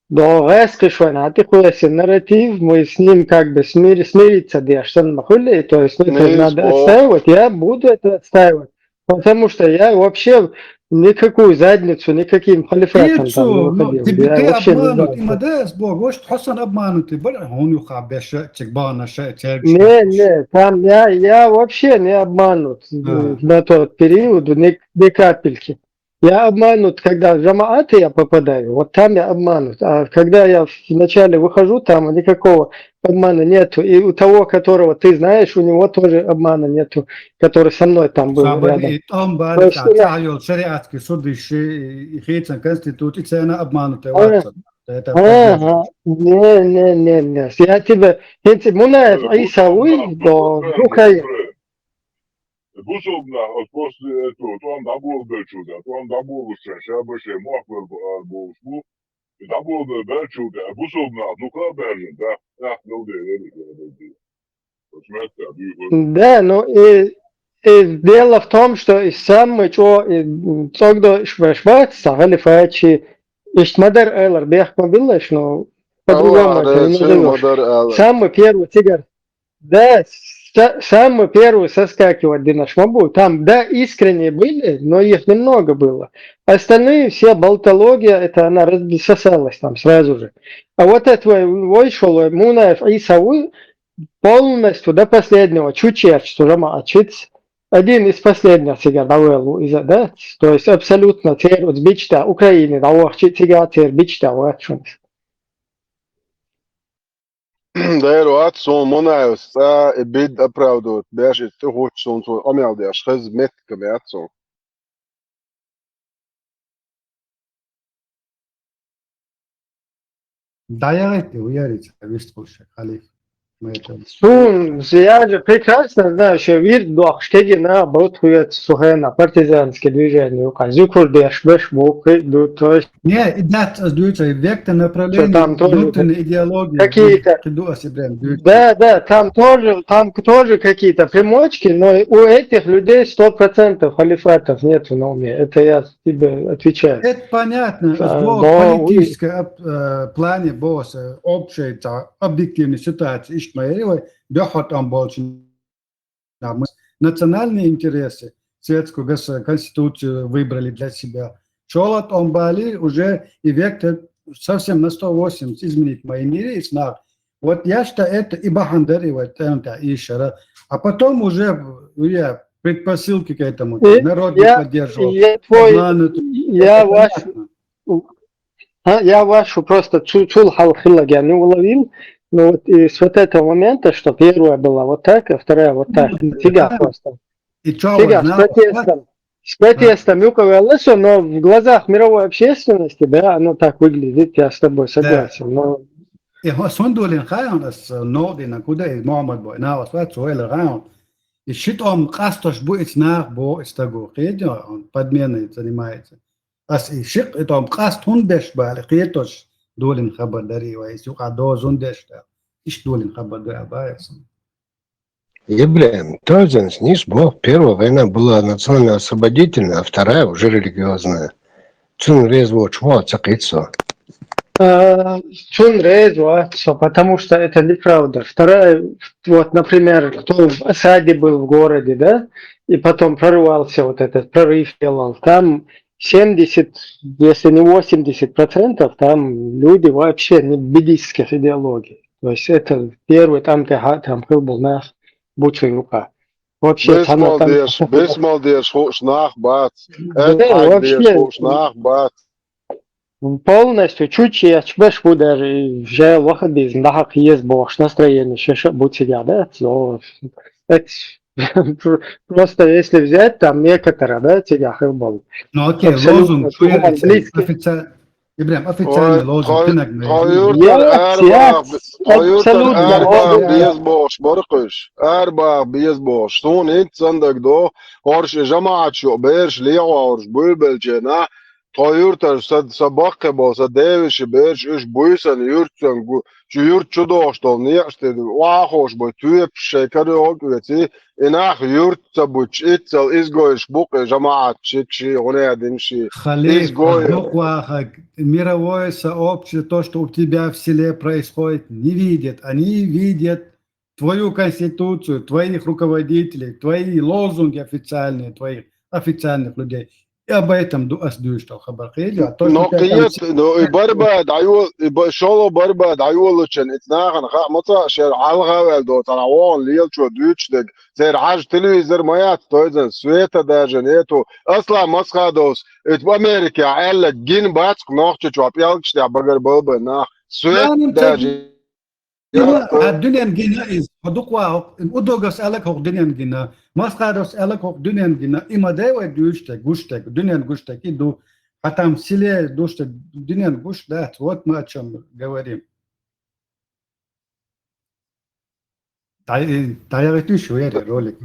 да, резко швана, ты хуяси нарратив, мы с ним как бы смир- смириться дешен махули, то есть это Не, надо с Богом. Отстаивать, я буду это отстаивать, потому что я вообще никакую задницу никаким халифатом там не Ну, выходил, ты, я ты вообще не обманут, знаю. Ты мадас Бог, вот Хасан обманутый, бля, он юха беша, чекбана, ша, чек. Не, не, там я, я вообще не обманут, э, на тот период ни, ни капельки. Я обманут, когда в джамааты я попадаю, вот там я обманут. А когда я вначале выхожу, там никакого обмана нету. И у того, которого ты знаешь, у него тоже обмана нету, который со мной там был Сабари рядом. и там То бали есть у нас- цахайол шариатский суд и ши и хейцан конституция цена обманутая Ага. ватсан. Это Ага, не, не, не, не. Я тебе, эти Мунаев Исауи, до Украины. Бусубна, вот после этого, то он добыл бельчуда, то он добыл уже, сейчас бы мог был, и добыл бельчуда, бусубна, ну, как бы, да, ах, ну, да, да, да, да. Да, ну и, и дело в том, что и самый чё, и, м, тогда швешват, сагали фачи, ишт мадар элар, бех мобилаш, но по-другому это не назовёшь. Самый первый тигр. Да, са- самый первый соскакивать динашма был. Там, да, искренние были, но их немного было. Остальные все болтология, это она рассосалась там сразу же. А вот это вышел Мунаев Исауи полностью до последнего, чучерч, Сурама Ачиц, один из последних сигар Давелу из, да, то есть абсолютно цер вот бичта Украины, да, ох, чи- сигар цер бичта, вот, чё. Дайру ацун Мунаев са и бид оправдывать, бяши ты хочешь он свой омял дяш, хыз метка мяцун. Да, я это уярить, а весь слушай, халиф. Мы это Сун, я же прекрасно знаю, что вир дох, что на бот хует сухена, партизанское движение, указы курдеш, беш, букы, ну, то есть Не, и да, с дюйца, вектор направления, Что там тоже внутренняя идеология. какие-то- Киду асибрем, дюйца. Да, да, там тоже, там тоже какие-то примочки, но у этих людей сто процентов халифатов нету на уме. Это я тебе отвечаю. Это понятно. Да, Сбор но политической об- э, плане босса, общей та, объективной ситуации, Ишмаилова, доход он больше. Да, мы национальные интересы, светскую гос- конституцию выбрали для себя. Шолот он бали уже и вектор совсем на сто восемьдесят изменить мои мире и снах. Вот я что это и бахандар, и вот это, и шара. А потом уже я предпосылки к этому. И Народ не я- поддерживал. Я твой, Обманут. я Это ваш, понятно. а, я вашу просто чу- чул халхила, я не уловил. Ну вот и с вот этого момента, что первая была вот так, а вторая вот так. Ну, Фига да. Просто. И чё, Фига, вот, с на- протестом. С протестом Юкова Лесо, но в глазах мировой общественности, да, оно так выглядит, я с тобой согласен. Но И хо- сундулин хайон ас нолдина куда и Мухаммад бой на вас вот суэлэ хайон. И щит ом кастош бу ицнах бо истагу. Хедё, он подменой занимается. Ас и шик, это ом каст хун беш бали, хетош дулин хабар дари ва ис юка дозун деш да. Иш дулин хабар да абаяс. Ибрагим, тозанс нис бо, первая война была национально-освободительная, а вторая уже религиозная. Цун резво чмо цакицо. А, Цун резво, что, потому что это неправда. Вторая, вот, например, кто в осаде был в городе, да, и потом прорвался, вот этот прорыв делал, там семьдесят, если не восемьдесят процентов, там люди вообще не буддийских идеологий. То есть это первый там, там был наш Буцуюка. Вообще, Бесмалдеш, бесмалдеш хуш нах бац. Да, вообще, Нах бац. Полностью чучи ачбеш бу даже вже выходит из нахак есть бохш настроение, шеша буцега, да? Просто если взять там некоторые, да, тебя хылбал. Ну окей, лозунг, официальный, Ибрагим, официальный лозунг, Тойуртар арбах, тойуртар арбах биез бохш, баркуш. Арбах биез бохш. Сун инт сандаг до, орш жамаат шу, берш лио орш, буйбелчена. Тойуртар са, са бакке бол, са девиши берш, уш буйсан юртсан гу, чу юрт чу дохш дол, нехшти, вахош бой, туеп шей кариок веци, инах юрт са буч, иццал изгойш букъе жамаат чикши, гунеядинши. Халиф, изгой. Мировое сообщество, то, что у тебя в селе происходит, не видит. Они видят твою конституцию, твоих руководителей, твои лозунги официальные, твоих официальных людей. И об этом ду ас душ тал хабар хели. А то, Но киет, но и борьба дайвол, и шоло борьба дайвол учен, ицнахан ха маца шер алгавел до, тара вон лил чо дучдег, цер хаж телевизор маят, то есть света даже нету. Асла масхадос, ит в Америке, элла гин бацк нохчи чо пялкшта багар болбе на. Свет даже Дунян гина из, подуква, удогас алак хок дунян гина, масхадос алак хок дунян гина, има девай душте, гуште, дунян гуште, ки ду, а там в селе душте, дунян гуш, да, вот мы о чем говорим. Таяга ты шуер ролик.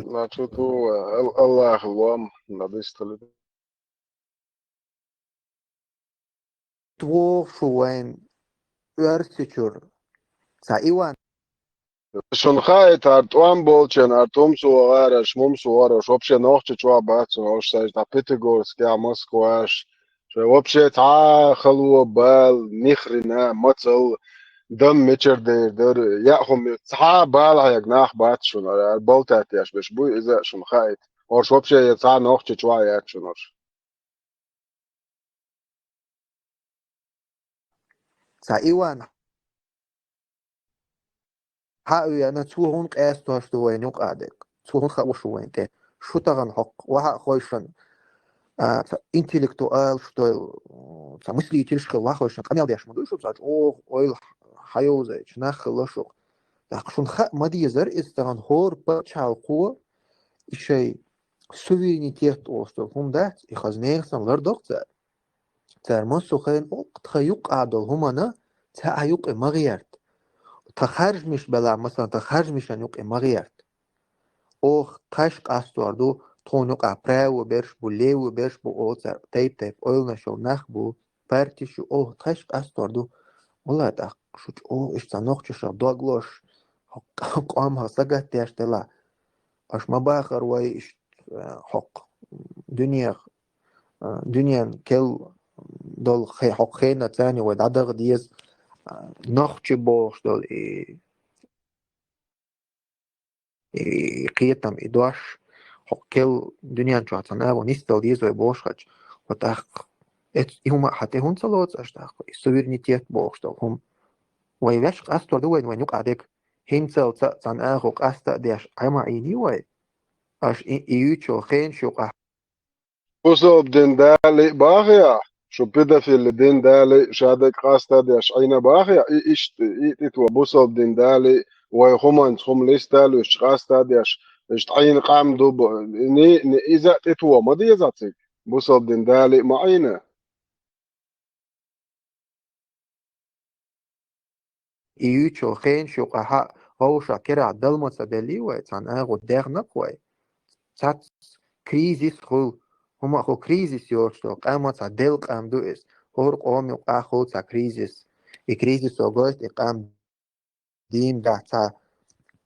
Лачу ту Аллах лом, надыстали. Твох шу вайн уьрсичур ца Иван. Шун хаит ар тӀом болчен, ар тумсугӀараш, мумсугӀараш, вообще нохчи чоа бацун, ош сай та Пятигорске, Москваш. Шо вообще та халуо бал, нихрина, мацал, дам мечер дейр дар, яхум ца бал хаяг нах бац шун, ар болтатяш беш буй, иза шун хаит. Ош вообще я ца нохчи чоа яц шун ош. Ца Иван. Хьа уяна, цу хӀун къаьстош ду вайн юкъадег, цу хӀун хауш вайн тӀе. Шу тагӀан хьокх, ваха хойшан, а, ца интеллектуал, шу той, ца мыслительш хила ваха хойшан, къамел деш ма ду шу, ца чӀоагӀа ойла хьайовзайч, нах хила шух. Так шун ха ма дезар, из тагӀан хӀор пачхьалкхо, и шай суверенитет оштол хӀум дац, и хазнех сан лардох цар. Цар массо хайн тха юкъа дол хӀумана ца а юкъе ма гӀерт. Тха харжмиш бела, масалан, тха харжмишан юкъе ма гӀерт. Ох, тхаш къастор ду, тхун юкъа право берш бу, лево берш бу, о цар тайп-тайп ойлнашол нах бу, партиш ю, ох, тхаш къастор ду. Вала тӀаккха шу чӀоагӀа иштта нохчашах доглош, къам хьа сагатдеш дела. Аш ма бахар вай иш, э, хьокх дуьнех, э, дуьнен кел дол хе-, хьокх хена цани вай дӀадагӀа деза, э, нохчи бохуш дол и, и кхетам, и дош, хьокх кел дуьнен чохь цхьана агӀо нисдал деза вай бохуш хача, хьо тӀаккха эц-, и хӀума хьан тӀе хӀунда ца лоцу аш тӀаккха, и суверенитет бохуш дол хӀума. Вай ваьш къастор ду вайн, вайн юкъа дег. ХӀинцалца а цхьана агӀо къаста а деш Ӏема Ӏийний вай? Аш и, и юьйцу хенаш юкъа. Бусалба дин дали бахьа, шу педофили дин дали шадерг къаста а деш Ӏийна бахьа, и иштта, и тӀе тхо бусалба дин дали вай хӀуманца хӀума листа а луьстуш къаста а деш, иштта Ӏийна къам ду б-, ни, ни иза а тӀе тхо ма деза цига, бусалба дин дали ма Ӏийна. И юьйцу хенаш юкъа хьа вовшах керахь дал ма ца деллий вай, цхьана агӀо дехнакх вай. Цац кризис хуьлу, хӀума а хӀу кризис йоцуш долу къам а цхьа делла къам ду иза. ХӀора къоман юкъа хуьлу цхьа кризис. И кризисо гойту и къам дийна дахь цхьа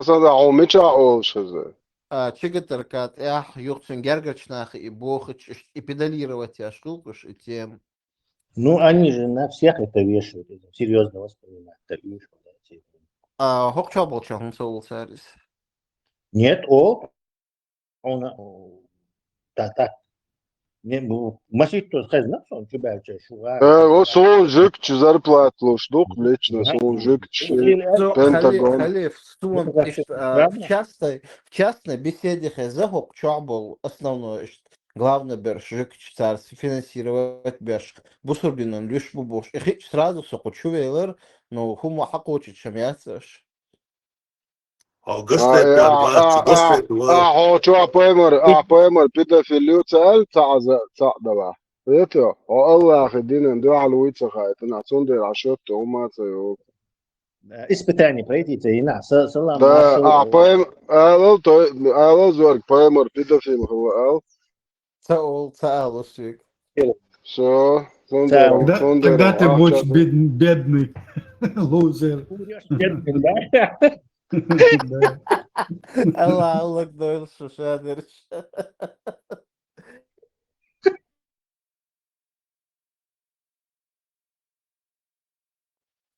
Сан да хьо мичахь олуш хеза? А, чигатарка тӀехь юхцун гергарчу наха и бохучу, иштта и педалировать еш хилла уьш, и тема. Ну, они же на всех это вешают, это серьёзно воспринимают, так и уж. А, хӀокху чохь болчохь хӀунда ца олу цара иза? Нет, о, он, о, да, так. Не, ну, масийтта хезна, сон чу баьлча, шу гӀара. Э, о, суна жуьгташа зарплата луш ду-кх, лично, суна жуьгташа, Пентагон. Халиф, суна иштта, а, в частной, в частной беседе хеза хӀокху чохь болу, основной, иштта, главный берш, жуьгташа цара финансировать беш, бусурдинан луьш бу бохуш. И хиъча сразу со кху чу велара, ну, хӀума хьакхочуьйтуш ма яц аша. Хьо гастайта бац, а, гастайта вара. А, хьо чохь паймар, а, паймар педофил ю ца аьлла, цхьаъ за, цхьаъ далахь. Эта, хьо Аллахе динан дуьхьал вуй ца хаийтина, цундела хьан шуьтта хӀума а ца йолу. Испытание пройти ца йина, са-, салам. Да, а, пайм-, алал, той, алал зорг, паймар педофил хилла ал. Ца ол, ца алу соьга. Всё, цундела, тогда, цундела, тогда ты будешь бед-, бедный, лузер. Умрёшь бедным, да? Да. Алла, Алла, дойла шу шадерш.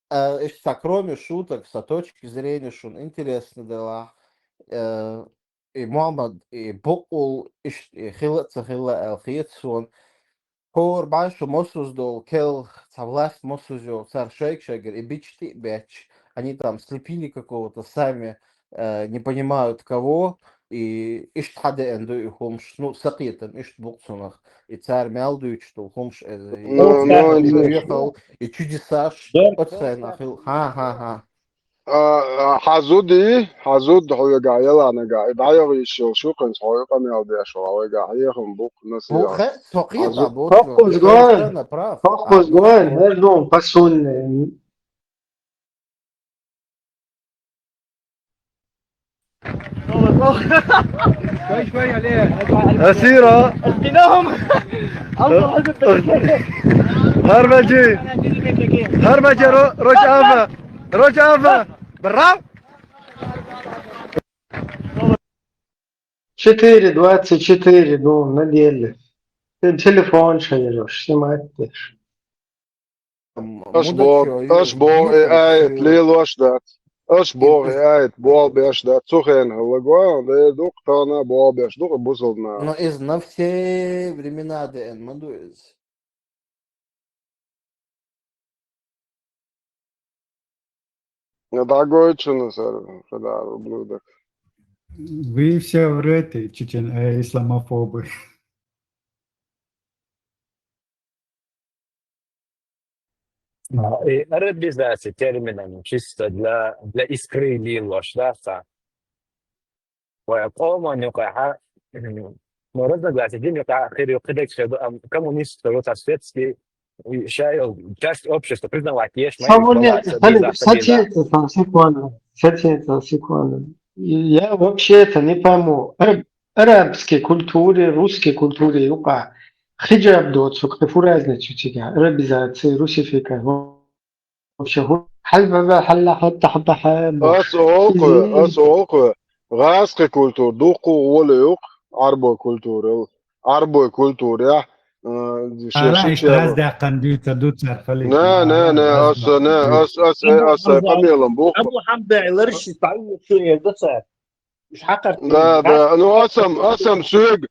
А, иштта, кроме шуток, со точки зрения шун интересно делахь, э, и Мухаммад, и бакъул, иш-, и хилла а ца хилла аьлла хета суна. ХӀора бӀе шу мосазза долу кел, цхьа власть мосазза йолу, цара шайга-шайгара и бича тӀе а бетташ, они там слепили какого-то сами, э, не понимают кого, и иштта хьадеана ду и хӀумаш, ну, сан кхетам иштта бу-кх цунах. И цара мел дуьйцуш долу хӀумаш, э, и, ну, ну, и чудесаш, оцу хенахь хилла. Хьан, хьан, хьан. А, а, хьан зуда, хьан зуда хьоьгахь ялахь нагахь, и дӀайогӀу йиш йолуш ю, кхин хьо и къамел деш ву, хьоьгахь хьехам бу-кх, насихьат. Со кхетам бу-кх. Хьо кхуза гойту, хьо кхуза гойту, хьо зун пасунна. Асира. ХӀара баьчча. ХӀара баьчча, ро-, роча афа. Роча афа. Браво! Четыре двадцать четыре, ну, на деле. Те-, телефон шайраш, снимать деш. Аш бо-, аш боху и аят лелош дац. Аш боху и аят болх беш дац. Цу хенахь лаго, де дукха тахана болх беш ду-кх бусалба наха. Но иза на все времена деана ма ду иза. Я дагойту шуна сара, хадар, ублюдок. Вы все врете, чечен-, э, исламофобы. А, и арабизация терминами чисто для, для искры лелош, да, ца. Вай къоман юкъахь, ну, разногласия дин юкъахь хир ю, кхидерг хир ду, ам, коммунист, вот, а светский, и ша йолу часть общества признавать еш ма ю, балаца, сацеца, секунда, сацеца, секунда. Я вообще это не пойму. Ар-, арабский культуре, русский культуре юкъахь хиджаб доцург, кхин фу разница ю цигахь? Арабизация, русификация. Вообще, хӀу-, хьалбаба, хьалла, хьатта, хьатта, хьа, бу. Ас олу кху, ас олу кху. ГӀазкхи культура дуккха гӀоли ю-кх Ӏарбой культурал. Ӏарбой культурехь, а, шен шича раздаккхана дуьйцур ду цара халита. На, на, на, ас, на, ас, ас, ас, ас, къамелам бу. Абу Хьамда ларши стаьлла шу эр ду цара. Уьш хьакхарт. Да, да. Ну, асам, асам соьга,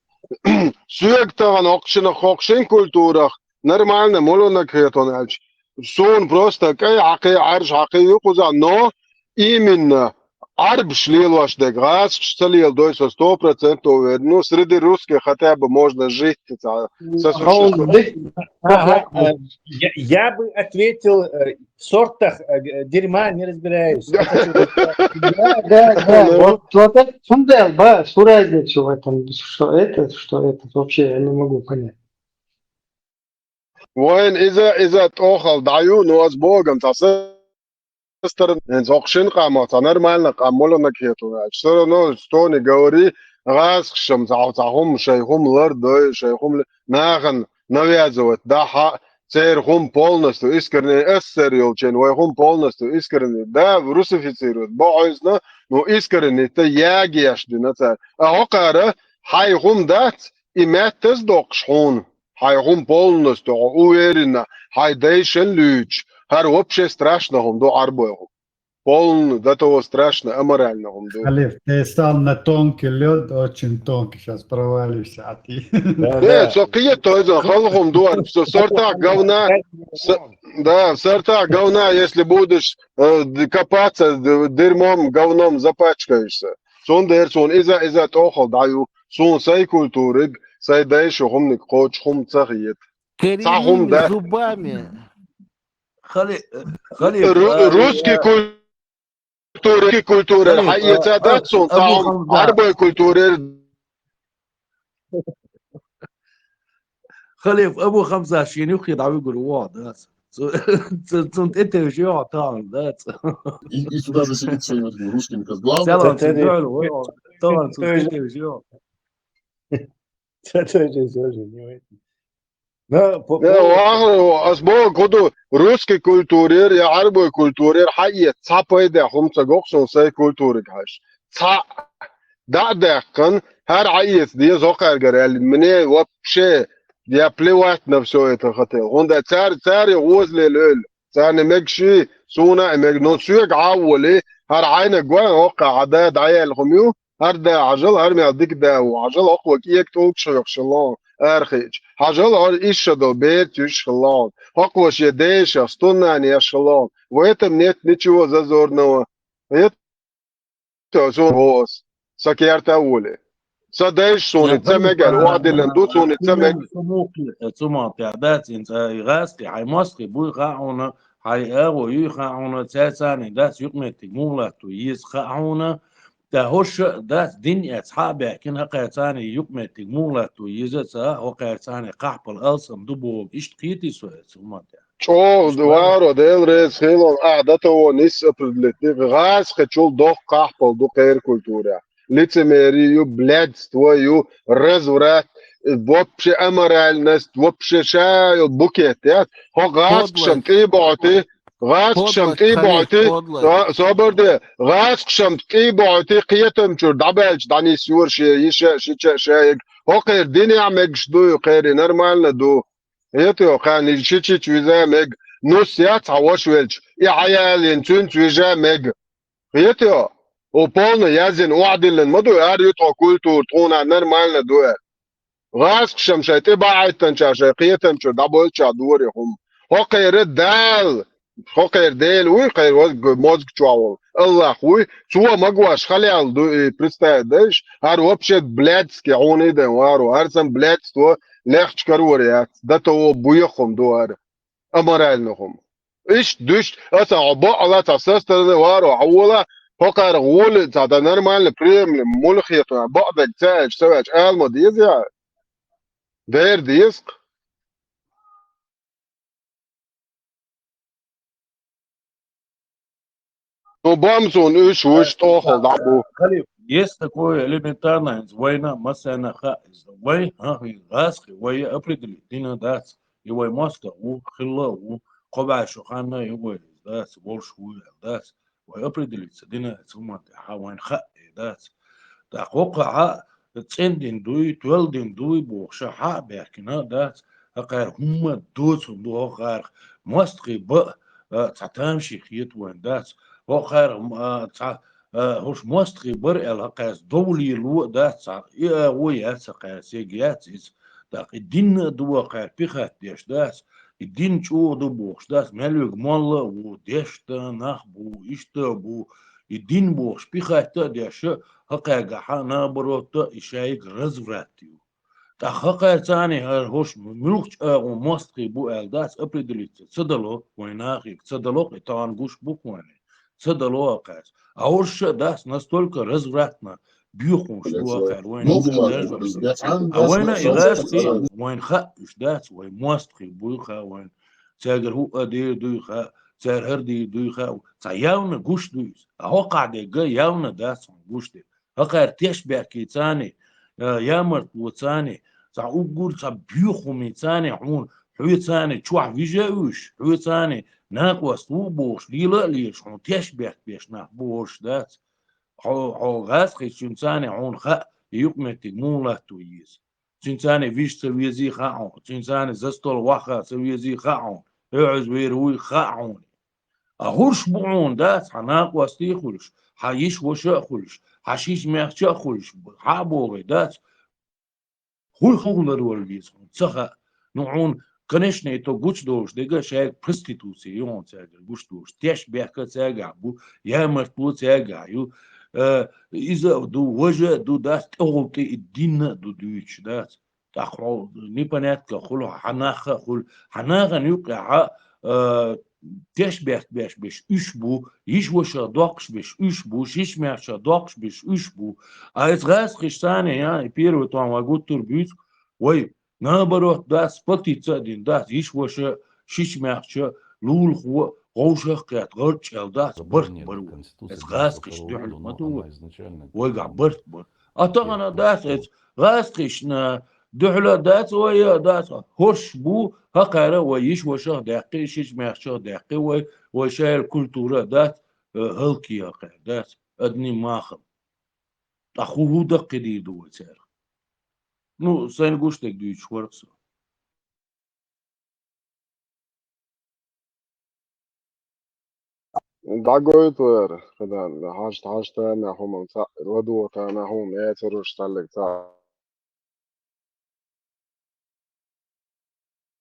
соьга тахана хӀокху шина, хӀокху шин культурах нормально, муьлханиг хетон аьлча. Суна просто кӀай хьакхий, Ӏаьржа хьакхий ю кхузахь, но именно Ӏарбаш лелош дерг гӀазкхаша ца леладой со сто процентов уверен. Ну, среди русских хотя бы можно жить, ца, со существует. Ага, э, я, я бы ответил, э, в сортах, э, дерьма не разбираюсь. Да, да, да. Вот, вот это цундел, ба, что разницу в этом, что это, что это, вообще я не могу понять. Вайн иза, иза тӀохал дӀаю, но ас богам, цхьа са стороны, хӀинца хӀокху шина къамах цхьа нормально къам муьлханиг хетон аьлча. Всё равно, что ни говори, гӀазкхашам цхьа, цхьа хӀума, шайн хӀума лардой, шайн хӀума ле-, нахана навязывать дахьа, церан хӀума полностью искоренить, эс эс эс эр йолчийн вай хӀума полностью искоренить, да, русифицировать, бохьуьйсна, Ну, искренне, тӀа ягеш дина цара. А хӀокхара хьай хӀума дац, и меттаз доккхуш хьуна. Хьай хӀума полностью хьо уверенно, хьай дайшан луьйчу, хӀара вообще страшно хӀума ду Ӏарбой хӀума. Полно, до того страшно, аморально хӀума ду. Халиф, ты стал на тонкий лёд, очень тонкий, щас провалишься, а ты. Да, Нет, да. Со кхета иза, хала хӀума ду, со сортах говна, с-, да, в сортах говна, если будешь, э, д-, копаться, д-, дерьмом, говном запачкаешься. Цундела суна иза, иза тӀехула дӀаю, суна сай культуриг, сай дайша хӀуманиг кхочу хӀума ца хета. Цхьа хӀума Куриными да. Зубами. Хали-, Халиф, Ру-, а, русский а, культура, русский культура, Халиф, хьаэца а, дац суна, Абу цхьа хӀума, Хамза. Ӏарбой культурера. Халиф, Абу Хамза шен юххе дӀавигур ву, да. Цу-, цу-, цунна тӀетевжа йо, тахан, да. И, и сюда заселиться русскими, как главное. Цалан цу дуьхьал ву, тахан цунна тӀетевжа йо. Ца тевжа, тевжа, не вай. Да, по-, Э, по- вахар, ас боху, кхуду русский культурера я Ӏарбой культурера хьаэца цхьа пайда хӀума ца гоху суна сай культуриг хьаьжча. Цхьа дӀа а даьккхина, хӀара хьаэца деза хӀокхаьргара аьлла. Мне вообще, я плевать на всё это хотел. ХӀунда цара, цара гӀозале лойла. Царна мегаш, суна а мега. Но соьга Ӏа а волий, хӀара хьайниг гой, хӀокхо хьан да дӀаяьлла хӀума ю. ХӀара да хьажал, хӀара мел дика да ву хьажал, хӀокхо кӀега тӀулгаш хьоькхуш хилла хьуна, арахиъча. Хьажал, хӀара исс шо долу берца йиш хилла хьуна. ХӀокхо шен дешах, стуннанеш хилла хьуна. В этом нет ничего зазорного. Хета суна гӀо ас, сан керта а волий. Сан дайша суна ца мега, вадиллан ду суна ца мега. Цу мукъе, цу мукъе, да, цӀинца, и гӀазкхи, хьайн мостагӀий буй хаьа хьуна, хьайн агӀо юй хаьа хьуна, цаьрца цхьаьна дац юкъаметтиг муха латто еза хаьа хьуна, ТӀаккха хӀорш а дац дин эцна хьа а баьхкина, хӀокхаьрца цхьаьна юкъаметтиг муха латто еза а ца хаьа, хӀокхаьрца цхьаьна кхахьпал алсам ду боху, иштта кхетий со эцу хӀуманна тӀехь? ЧӀогӀа ду, варо, Дела реза хилла, ахьа до того нисса определить дира, гӀазкхичул доккха кхахьпал ду кхеран культурехь. Лицемерие ю, блядство ю, разврат, вообще аморальность, вообще ша йолу букет яц. ХӀо гӀазкхашна тӀе а бохьуьйтий, гӀазкхашна тӀе а бохьуьйтий, со-, собар де, гӀазкхашна тӀе а бохьуьйтий, кхетам чуьра дӀабаьлча дӀанисйора шен йиша а, шича а, шайиг. ХӀокхеран динехь мегаш ду, кхеран нормально ду. Хетий хьо, кхарна шичича вижа а мега, нус яц хьан ваша велча, и хьаялийна цуьнца вижа а мега. Хетий хьо? Хьо полно яздина, охьадиллина ма ду, ара ю тхо культура, тхуна нормально ду аьлла. ГӀазкхашна шайн тӀе бахьийтинчарна шайн кхетам чуьра дӀабоьллучарна дора и хӀума. ХӀокхеран Дала, хӀокхеран Дела вуй, кхеран вазг-, мозга чохь волу АллахӀ вуй, цо магош халел ду и представить дайш, хӀара вообще блядский хьуна и дан варо, хӀара санна блядство лехча карор яц, до того буех хӀума ду хӀара, аморально хӀума. Иштта дуьшта, аса хьо бакъала цхьа со стороны варо, хьо вола, хӀокхара гӀоли цхьа дан нормально приемлемо, муьлхха хетахь, бакъдерг ца аьлча, ца ваьлча, ала ма деза я? Дера деза-кх. Ну, бам суна уьш, уьш тӀехула дӀа бу. Халиф, есть такое элементарное, вайна, массарна хаьа иза. Вай, хӀа, хӀа, гӀазкхи, вай определить дина дац. И вай мостагӀа ву, хилла а ву, кхо бӀе шо ханна а ю вай иза дац, волуш ву аьлла дац. Вай определиться дина эцу хӀуманна тӀехь, хьан вайна хаьа и дац. ТӀаккха хӀокхахь цӀена дин дуй, тоьлла дин дуй бохуш, хьа а баьхкина дац, хӀокхара хӀумма доцург ду хӀокхарах, мостагӀий бан а, а, цхьа тамашийна хета вайна дац, хӀокхара, а, цхьа, а, хӀорш мостагӀий бара аьлла хӀокхаьрца дов лело а дац, цхьа и агӀо яц хӀокхаьрца, яц иза. ТӀаккха и дин а ду хӀокхара пихатдеш дац, и дин чӀогӀа ду бохуш дац, мел верг молла а ву, дешна нах бу, иштта а бу, и дин бохуш пихатта а деш, хӀокхаьргахь наоборот а и шайга разврат ю. ТӀаккха хӀокхаьрца цхьаьна хӀара хӀорш муьлххачу агӀор мостагӀий бу аьлла дац, определиться ца дало, вайн нахе ца дало, и тахана гуш бу-кх вайна. Ца дало хӀокхаьрца. А хӀорш а дац настолько развратно, боьха хӀумнаш ду хӀокхара вайна. А вайна и гӀазкхий, вайна хаьа уьш дац, вай мостагӀий буй хаьа вайна. Цаьргара хӀуъа а дийр дуй хаьа, цара хӀара дийр дуй хаьа. Цхьа явно гуш ду иза. А хӀокхахь дерг а явно дац хьуна гуш дерг. ХӀокхара тешнабехкий цхьаьна, а, ямартло цхьаьна, цхьа уггар цхьа боьха хӀумий цхьаьна хьуна, хьоьца цхьаьна чохь вижа а вуьйш, хьоьца цхьаьна накъост ву а бохуш, лела а лелаш, хьуна тешнабехк беш нах бу хӀорш дац. Хьо, хьо гӀазкхийча, цуьнца цхьана хьуна хаьа, юкъаметтиг муха латто еза. Цуьнца цхьана вижа ца везий хаьа хьуна, цуьнца цхьана застол ваха ца везий хаьа хьуна, хьоьхьаза вер вуй хаьа хьуна. А хӀорш бу хьуна, дац, хьан накъостий а хуьлуш, хьан йиша-ваша а хуьлуш, хьан шишмаьхча а хуьлуш, хьа а богӀий, дац. ХӀуй хӀугӀ ларвала веза хьуна, ца хаьа. Ну, хьуна, конечно, и то гучадолуш дерг шайга проституция ю хьуна цаьргара гучадолуш. Теш бехка цаьргахь бу, ямартло цаьргахь ю. Э, иза а ду, важа а ду, дац, тӀехула тӀе и динна а ду дуьйцуш, дац. ТӀаккха хьо непонятка хуьлу, хьан нахха а хуьлу, хьан нахана юккъехьа, э, теш бехк беш беш уьш бу, йиша-ваша доккхуш беш уьш бу, шишмаьхча доккхуш беш уьш бу. А иза гӀазкхийча цхьана, я, и первый тӀом вай гуттар а буьйцу, вай, наоборот, дац, патица а дина, дац, йиша-ваша, шишмаьхча, лулахо, вовшах а кхетта, гӀарчӀ аьлла, дац, барт баро. Иза гӀазкхийча дуьхьал ма ду вай. Вайгахь барт бар. А тахана, дац, иза гӀазкхийчна дуьхьала а дац, вай а дац, хӀорш бу, хӀокхара вай йиша-вашах даьккхи, шишмаьхчах даьккхи, вай, вай шайла культура а дац, э, хӀаллакьяьккхар, дац, одним махом. ТӀаккха хӀу-, хӀун даккхийдийр ду вай цаьрга? Ну, сайна гуш дерг дуьйцуш вара со. ДӀагойту вара, хӀадан, хьажа, хьажа тана хӀума цхьаъ, ладогӀа тана хӀума, эцаруш цхьаллиг цхьаъ.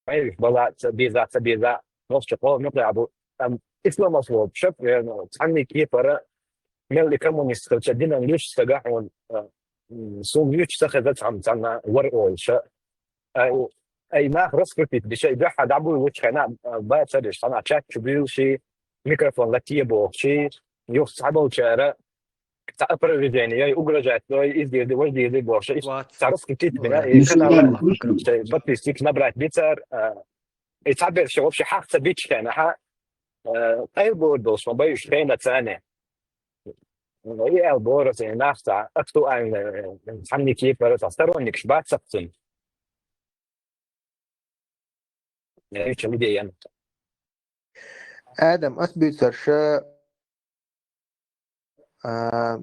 Ай, бала, ца беза, ца беза. Нохча къо, нукъа абу. Ам, ислам асло, шап, э, цхьанний кепара, мел и коммунист хилча, динан луьш сага хьуна, э, м, сул юьч ца хеза цхьам, цхьанна вар олуша. Ай, ай, нах раскрутить, бишай, бяхьа дӀабуй лучхена, а, ба цариш, цхьана чат чу буьйлши, микрофон латте бохчи, юх цхьаболчара, цхьа опровержение, яй угрожать, яй издирди, вож дирди бохша, иш цхьа раскрутить бина, и канала, шай подписчик набрать бицар, а, и цхьаберш вообще хьах ца бичхена, ха, э, къайл бор долш, ма баюш хена цане. И эл борос, и нах цхьа актуальный, э, цхьанник епара цхьа сторонникш бац сакхцун. Э, ча лиде ян. Адам, ас буьйцарша, а,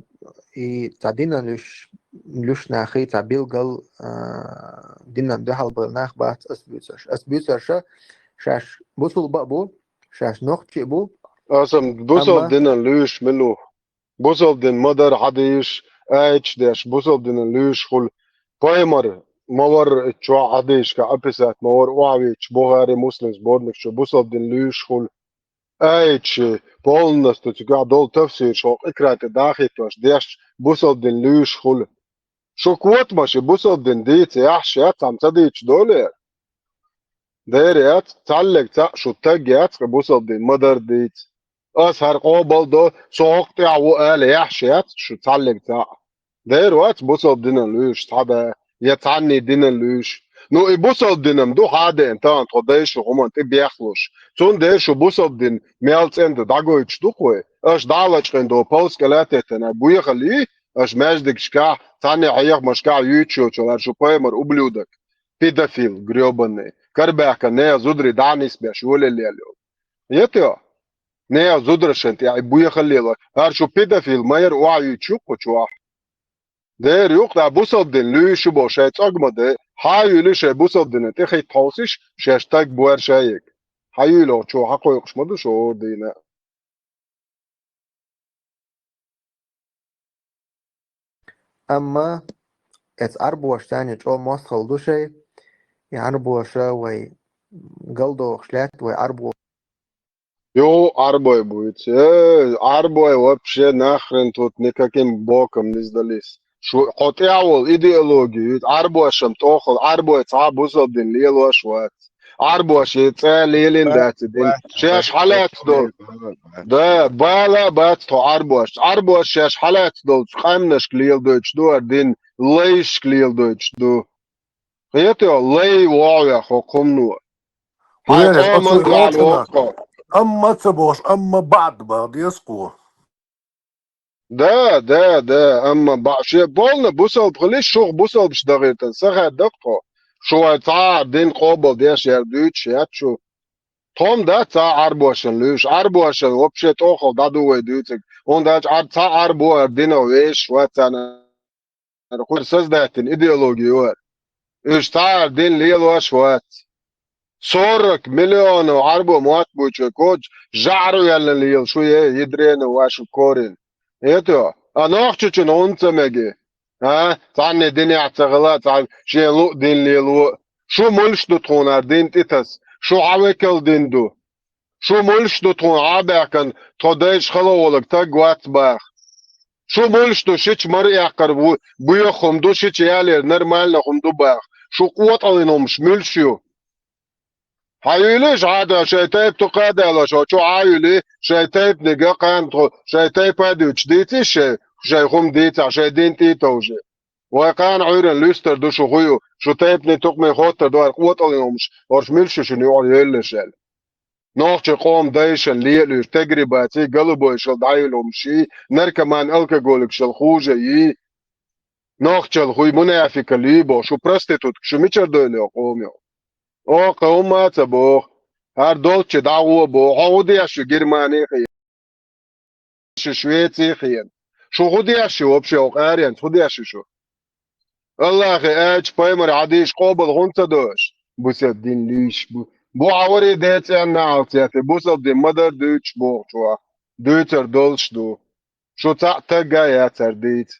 и цхьа динан луьш, луьш нахи, цхьа билгал, а, динан дуьхьал бала нах бац ас буьйцарша. Ас буьйцарша, шаьш бусулба а бу, шаьш нохчи а бу. Асам бусал Амма динан луьш милу. Бусал дин ма дар хьадийш, айч деш, бусал динан луьш хуьлу. Пайхамар ма вар чохь хьадийшка описать ма вар охьавича, Бухари, Муслим сборник чу бусал дин луьш хуьлу. Айчи, полностью цигахь долу тафсир шо къикра тӀе дахийтош деш, бусал дин луьйш хуьлу. Шу котмаш и бусал дин дийца яхьаш яц, хьан ца дийцаш долу яра? Дера яц, цхьаллиг цхьаъ шу таг яц, кхин бусал дин ма дар дийца. Ас хӀара къобал до, со хӀокху тӀехь ву ала яхьаш яц шу цхьаллиг цхьаъ. Дера вац бусал динан луьйш цхьа да, я цхьанний динан луьйш. Ну, и бусал динам ду хьадеана тахана тхо дайша хӀуманна тӀе бехлуш. Цундела шу бусал дин мел цӀена ду дӀагойтуш ду-кх вай. Аша дӀа а лачкъина до, палс кӀел а теттина, буьйхаллий, аша маьждигашкахь, цхьанний хьехамашкахь юьйцуш йолчул хӀара шу пайхамар ублюдок, педофил грёбаный, карабаьхка нехан зударий дӀа а нисбеш йолаелла йолу. Хетайо? Нехан зударшна тӀехь и буьйхаллий ло. ХӀара шу педофил ма яра охьаюьйцуш ю-кх кху чохь. Дера юкъа бусалба дин луьйш ю боху шайн цӀогма де, хьан а юьлу шайн бусалба динан тӀе хӀитта хьовсуш, шаьш таг бу аьлла шайиг. Хьан юьйлу чу хьан кхойкхуш ма ду шу хӀора дийна. Амма эца Ӏарбоша царна чӀогӀа мостагӀалла ду шайн, и Ӏарбоша вай галдохуш лаьтта, вай Ӏарбо- Йо, Ӏарбой буьйцу. Э, Ӏарбой вообще нахрен тут никаким боком не сдались. Шу, хьо тӀехь волу идеология ю, Ӏарбошам тӀохал, Ӏарбой цхьа а бусалба дин лелош вац. Ӏарбоша и цӀа лелийна дац и дин. Шаьш хьалаьцна долу. Да, бала а бац тхо Ӏарбош. Ӏарбоша шаьш хьалаьцна долчу къаьмнашка леладойтуш ду хӀара дин, лайшка леладойтуш ду. Кхетайо, лай вогӀу веха хӀокху хӀумано. Хьайн къоман дуьхьал воккхо. Амма ца бохуш, амма баӀд баха деза кхо. Да, да, да, амма баӀ-, шен полна бусалба хилиш, шух бусалбаш дахийтан, ца хаьдда-кх тхо. Шу вайн цхьа а дин къобал деш яра дуьйцуш яц шу. Тхо-м дац цхьа Ӏарбошна луьйш. Ӏарбошна вообще тӀохал дӀаду вай дуьйцург. ХӀунда аьлча Ӏар-, цхьа Ӏарбо ара динах вешаш вац царна. Ху создать дина идеология ю ара. Уьш цхьа ара дин лелош вац. Сорок миллионов Ӏарбой мотт буьйцу вай коча, жӀарваьлла лела шу е, ядрёна вашу корень. Это, а нохчочун хӀунда ца меги? А? Цхьанне динехь ца хила, цхьа шен луъу дин лело. Шу муьлш ду тхуна ара дин тӀе таса? Шу хьан векал дин ду? Шу муьлш ду тхуна Ӏа баьхкан, тхо дайша хала волаг таг вац баха? Шу муьлш ду шича мара эккхар ву-, боьха хӀума ду, шича ялера нормально хӀума ду баха? Шу къотӀаллин хӀумаш муьлш ю? Хьан юьлий ша Ӏада, шайн тайпа ту кхадаьлла, шо чу Ӏа юьлий, шайн тайпаниг а кхана тхо, шайн тайпа а дуьйцуш дийций шайн, шайн хӀума дийцахь, шайн дин тӀе а товжий? Вай кхана Ӏуьйранна луьстар ду шу хӀу ю, шу тайпанийн тукхамийн хоттар ду хӀара къотӀаллин хӀумаш, хӀорш муьлш ю шуна юкъара йоьллуш аьлла. Нохчийн къоман дайшна лелуьйтуш, тегрибаций, голубойшал дӀаюьллу хӀумаш йий, наркоман алкоголикашал хужа йий, нохчал хӀу йий, мунафикал йий боху, шу проститутка, шу мичара дойла йо къомо? Оха хӀумма а ца боху, хӀара долчче дӀагӀо боху, хьо хӀу деш ю Германи хи- шу Швеци хиъна. Шу хӀу деш ю вообще, оха аренца хӀу деш ю шу? Аллахе аьлча, пайхамар хьадийша къобал хӀунда ца до аша? Бусалба дин лийш бу. Бу хьан вари ден цӀенна алцети, бусалба дин ма-дарра дуьйцуш бохучу ваха. Дуьйцар долуш ду. Шу цхьаъ тагга а яцара дийца.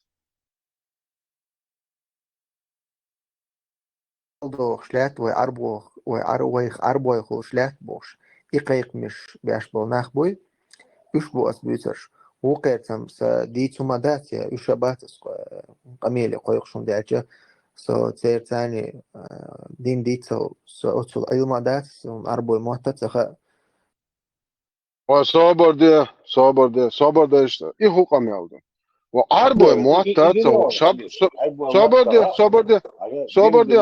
Дохуш лаьтта вай Ӏарбох, вай Ӏар-, вайх Ӏарбойх хулуш лаьтта бохуш, и кхайкхамаш беш болу нах буй. Уьш бу ас буьйцурш. Вукхерцам сан дийца хӀума дац, я уьш а бац ас къа-, къамеле кхойкхуш, хӀунда аьлча со церан царний, а, дин дийцал, со оццул Ӏилма дац, суна Ӏарбой мотт а ца хаьа. Ва собар де, собар де, собар де иштта. И хӀун къамел ду? Ва Ӏарбой мотт а ца хууш, шаб-, со-, собар де, собар де, собар де.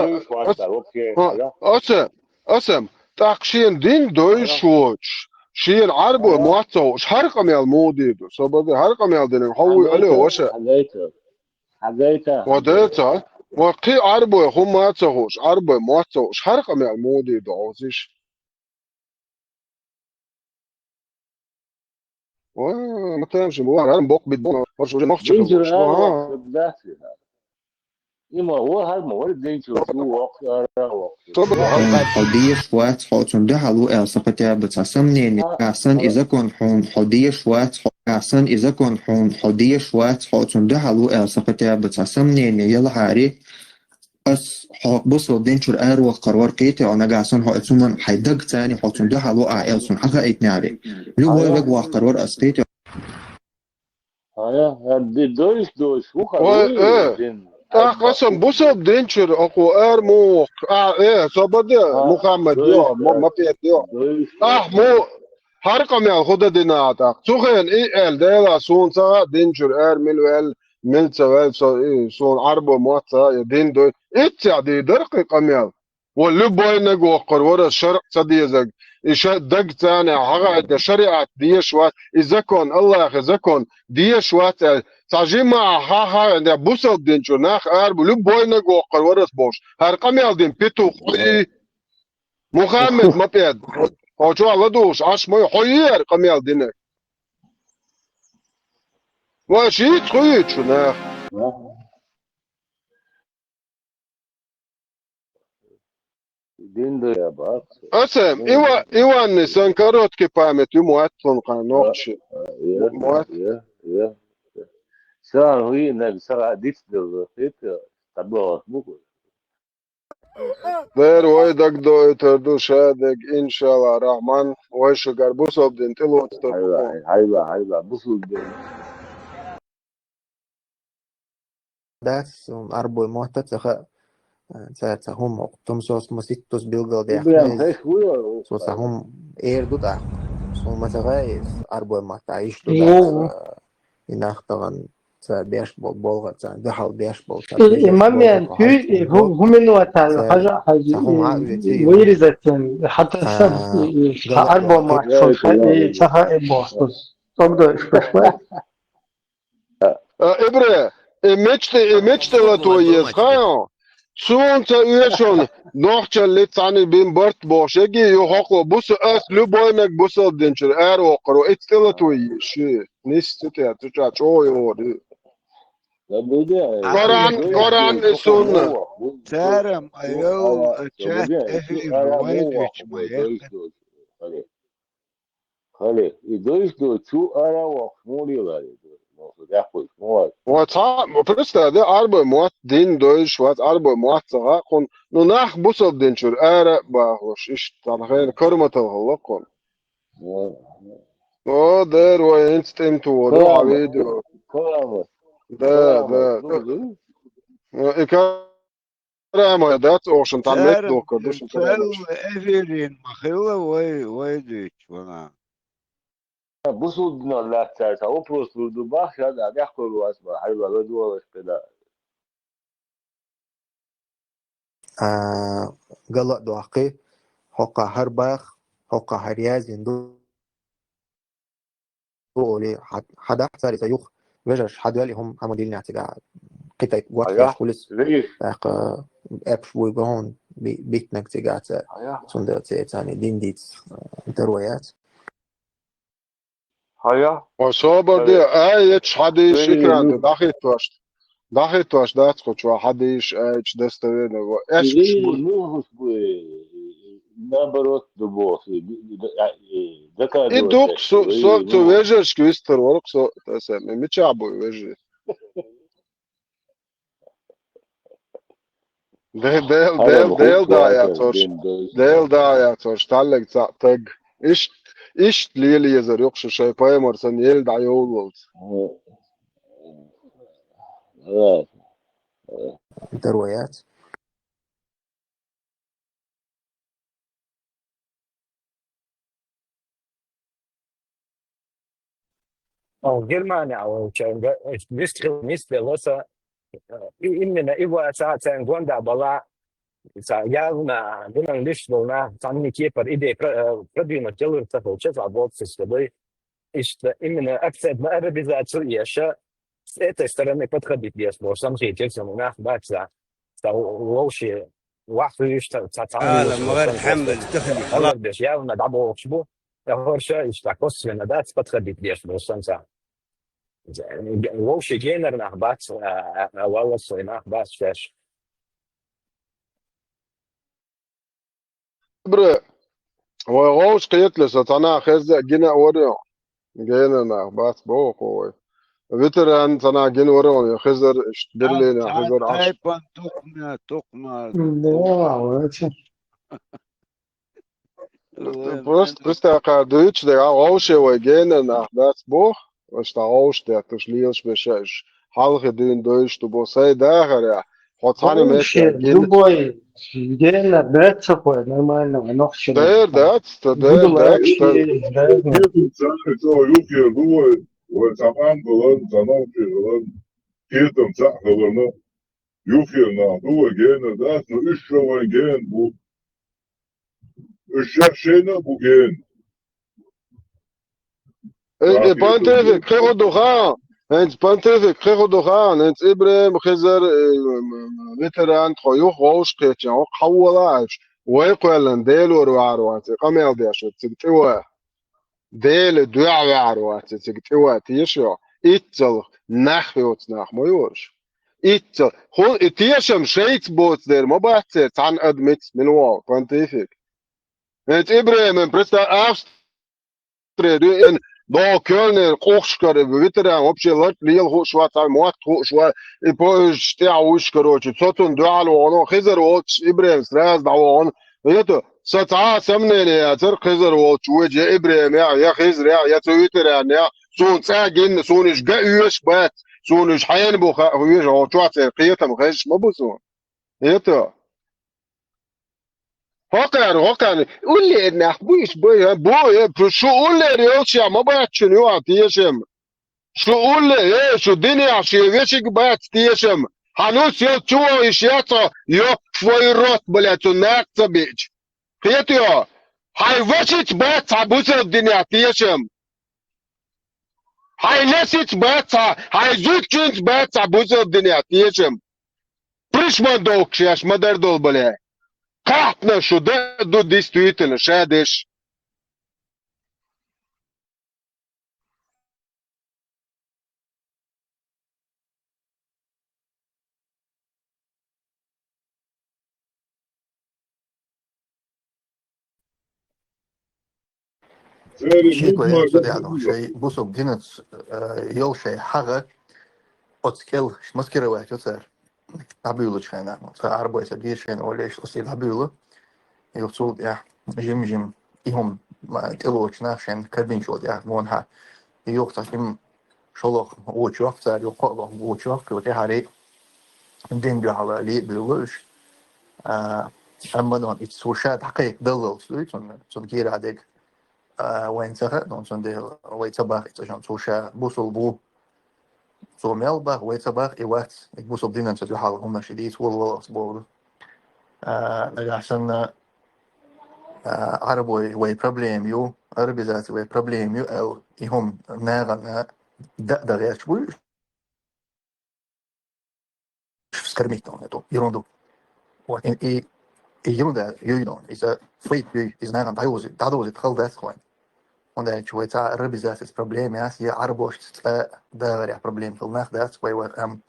Аса, аса, тӀаккха шена дин дойш воцуш, шена Ӏарбой мотт ца хууш, хӀара къамел муха дийр ду? Собар де, хӀара къамел динарг хьо вуй, алло, ваша? Ва де ца, ва кхин Ӏарбой хӀумма а ца хууш, Ӏарбой мотт ца хууш, хӀара къамел муха дийр ду, хьовсийша? Ва, ма тамашийна, ва, хӀара боккха бит боху, хӀорш уже нохчий хилла волуш. Ва. Има, ва, хӀара ма вара динчу, шу воккха, ара воккха. Хьо деш вац, хьо цунна дуьхьал ву аьлла, сан хотя бы цхьа сомнение, а, сан и закон хьуна, хьо деш вац, хьо, а, сан и закон хьуна, хьо деш вац, хьо цунна дуьхьал ву аьлла, сан хотя бы цхьа сомнение, ялахьари, Ас хьо бусалба динчуьра араваккхар вара кхетий хьо, нагахь санна хьо оцу хӀуманна хьайн даг царний хьо цунна дуьхьал ву ахь аьлла, суна хьан хаийтинехь. Любой вега ваккхар вара ас кхетий хьо. Ой, э, тӀаккха аса бусалба динчуьра окхо ара муха воккху? А, э, собар де, Мухаммад, йо, ма, ма пет, йо. Ахь мо хӀара къамел хӀун дан дина тӀаккха? Цу хенахь и аьлла, Дела, суна ца хаьа динчуьра ара мила ваьлла, мила ца ваьлла, со, и, суна Ӏарбой мотт ца хаьа, я дин дуй. Иццехь дийр дара кхин къамел. Ва любой наг воккхур вара ас шарӀ ца дезарг. И ша-, даг царна хьагӀайтина шариӀат дезаш вац, и закон, Аллахьан закон дезаш вац аьлла. Цхьа жимма хьан-хьан бусалба динчуьра нах ара бу, любой наг воккхур вара ас бохуш. ХӀара къамел дина петух хьо йий? Мухаммед ма пӀеда. Хьо чохь ладугӀуш Ӏаш ма ю, хьо йий хӀара къамел динарг? Ва шийтта хуьйцу шу нах. Дин ду я бац. Аса, Ива-, Иванни сан короткий память ю, мотт хьуна кхана нохчи. А, а, я, Мотт. я, я, я. Сан хӀуйнаг сара дицделла хит, табло бу. Дера вай дагадоуьйтур ду шадерг, иншалла рахьман, вай шуьгара бусалба дин тӀелоцур ду. Хьайла, хьайла, хьайла, бусалба дин. Дац, суна Ӏарбой мотт а ца хаьа, цара цхьа хӀума хӀокху тумсос маситтус билгалдаьккхина иза. Со цхьа хӀума эр ду тӀаккха. Суна ма ца хаьа иза Ӏарбой мотт а йиш ду дац, и нах тахана цара беш болу болх а, царна дуьхьал беш болу, цара И, и момент, хӀу-, и хӀу-, хӀу минута, хьажа, хьажа, вырезать, хьата саб, и, и, Ӏарбой мотт, и, ца хаьа, и боху. Цогдойш, пошла. А, Ибре, и мечты, и мечты ла твои есть, хайо? Суна ца оьшуна, нохчалли цхьаьна бин барт бохуш, яги ю хӀокхо, буса ас, любой мег бусалба динчуьра аравоккхур ву, ицца тӀелатуй ши. Нисса ца тӀе, цу чӀа чӀогӀа йогӀур ю. Коран, Коран и сунна. Царам айол чат эфир вайдуч ма яххе. Хали, и дойш ду чу ара вахмури лари ду. Ну, дяхуй, ну, ва. Ва ца, ма представь, да, арбой мотт дин дойш, ва арбой мотт ца гакъун. Ну, нах бусалба динчур ара бахуш, иш тан хен карматал халлакъун. Ва. О, дер ва инстинкт вор, Коран, а видео. Коран. Да, Коран, да. Ну, да. Ну, и ка- Рама дац, ошун там мет Царам дохка, душун царам. Эфирин ма хилла вай, вай дуьйцу вана. Бусулба динал лаьццара сан вопрос лур ду бах, ша да дяхкур вац ма, хьайла лад валаш педа. А, гала а дохкий, хӀокха хӀар бах, хӀокха хӀар язйина ду. Оли, хьа-, хьадахь цари ца юх, вежарш хьадоьли хӀума хӀама дилнех цига, кхитай гуат Ая, хулис, вегиш. ТӀаккха эпш буй гон, би-, битнаг цига ца, Ая. Цунда ца, цани дин диц, даро яц. Ая. Ва собар де, ай, эч хьадийш Вегиш, экран, ну. Дахиттош. Дахиттош дац кху чу хьадийш, ай, эч достоверно, ва, эш Вегиш, буй. Ну, хус буй, наоборот, ду бохи, ду-, ду-, а, э, И доказывать дук эш, су-, вегиш, со цу ну. Вежаршка вистар варх со, таса, ми, мича буй вежи. Дел, дел, Хьала дел, ма дел хӀутту да ваьлла яцарш. Дин дойш. Дел да яцарш, таллег ца таг. Ишт, ишт лелезар юкъ шу шай пайхамар сан ел дӀайовлалц. Хьала. Даро яц. О, Германия, о, ча, га-, э, вистхил, нисбелоса, э, и именно и ва са цен гонда бала, са явно, гунан лиш волна, сам не кепар, иде про-, э, продвинуть делают, так, вот, сейчас, а вот, с тобой, и что именно акцент на арабизацию, я ща с этой стороны подходить, я сам хитер, сам у нас, да, са, са, вообще, вахуюш, са, са, са, Ала, ма гӀерта хӀама мел тахали, хала. Хала беш, явно, да, бо, шбу, я, хорша, и что, косвенно, да, подходить, я сам, са. Вовши генар нах бац, а, а, а, валлас вай нах бац шаьш. Бра, вай гӀовш кхетале со цхьана хеза гина а варю. Генар нах бац боху вай. Ветеран цхьана гина варю, я хезар, ишт Берлина Ан хезар аш. Тайпан тухма, тухма. Да, вай. Просто, просто кхара дуьйцуш дерг, а, вовше вай генар нах дац боху, ваьш та вовш детташ лелаш беша иш, хьалхи дуьйна дойш ду бо, сай дахарехь, хьо цхьана вовше меттехь гин-, любой генар дац ца хой, нормально, вай нохчий. Дер дац, та дер дац, та. Кхетам цхьаъ, цо юххера ду вай, вай цхьа къам хиларна, цхьа нохчий хиларна, кхетам цхьаъ хиларна, юххера нах ду вай генар дац, но уьш шо вайн гена бу. Уьш шаьш шайна а бу гена. Э, э, Понтифик, кхин хӀун ду хаан? ХӀинца Понтифик, кхин хӀун ду хаан? ХӀинца ИбрахӀим, Хизар, э, ветеран, тхо юха вовшах кхеччан, хӀокху хьан вола аьлча, вай кхоьллина Делора вахьар вац, и къамел деш вац, цига тӀе ван. Делан дуьхьа вахьар вац, цига тӀе ван, теша йо. Иццалх нах йоцу нах ма йоруш. Иццал. ХӀун, и тешам шайца боцу дера ма бац церан цхьана адамица, мила вогӀу, Понтифик. ХӀинца ИбрахӀиман, представь, Австрия дуьйна, догӀу Кёльнера къухашкара ветеран, вообще ларт лела хууш вац, цхьа мотт хууш вац, и поездаш тӀехь вуьш, короче, со цунна дуьхьал вогӀу, Хизар волчу ИбрахӀим сразу дӀавогӀу. Это, сан цхьа а сомнение яцара, Хизар волчу вуьжу я ИбрахӀим яхь, я Хизар яхь, я цу ветеран яхь, суна цӀа гинна, суна уьш ган оьшуш бац, суна уьш хьенан бу ха-, оьшуш, хьо чохь церан кхетам хезаш ма бу суна. Это. ХӀокхара, хӀокхара, уллера нах бу уьш, бу, бу, шу уллера йолчохь ма бац шуна юха тешам. Шу улле, э, шу динехь шен вешиг бац тешам. Хьан нус йолчу вогӀуш яц хьо, ёб твой рот, бля, цу нах ца биъча. Кхетайо, хьайн вашица бац хьан бусалба динехь тешам. Хьайн несица бац хьан, хьайн зудчуьнца бац хьан бусалба динехь тешам. Пришмандовка шаьш ма-дарра долу бале. Кхаьхьна шу дан а ду, действительно, ша деш. Шеко яц цу тӀехь, ну, шайн бусалба динца, э, йолу шайн хьагӀ оцу кӀел маскировать йо цара. ДӀабуьйлучу хенахь, ну, цхьа Ӏарбой ца дийша шайна олуш, оцу дӀабуьйлу. Юха цул тӀаьхьа жим-жим и хӀума, ма, тӀелоцу нах шайн кабинчул тӀаьхьа гонахьа. Юха цхьа жим шолгӀа вочу йоккху цара, юха кхоалгӀа вочу йоккху, юха тӀаьхьарий дин дуьхьал ле а буьйлу уьш. А, амма нон, и цо ша дӀакхайкхадаллалц дуй, цунна, цунна кийра дерг, а, вайна ца хаьа, но цундела вай ца боху и цӀа жан, цо ша бусалба ву. Цо мел боху, вай ца боху, и вац, и бусалба динан ца дуьхьал хӀуманаш и дийца волаваллалц боху. А, нагахь санна, а, Ӏарбой вай проблема ю, арабизация вай проблема ю аьлла, и хӀума нахана дан а дан гӀерташ буй, скормить, ну, эту ерунду. Вот, и, и, и ерунда юй, ну, иза фейк юй, иза нахана дӀадовзи-, дӀадовзийта хала дац вайн. ХӀунда аьлча вай цхьа арабизацияца проблема яц, я Ӏарбошца цкъа дагӀарехь проблема хила нах дац, вай вай, ам,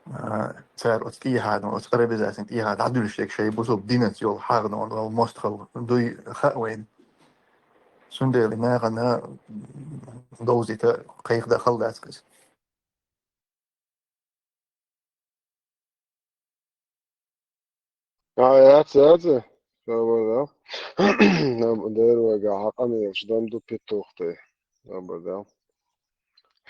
а, цара оцу тӀехьа, ну, оцу арабизацин тӀехьа дӀадуьллуш дерг шайн бусалба динца йолу хьагӀ, ну, мостагӀалла дуй хаьа вайна. Цундела нахана довзийта, кхайкхадан хала дац иза. А, яц, яц. Ша вара. Наб-, дера вайга хьакъ а мелаш дам ду питухти. Наб-, да.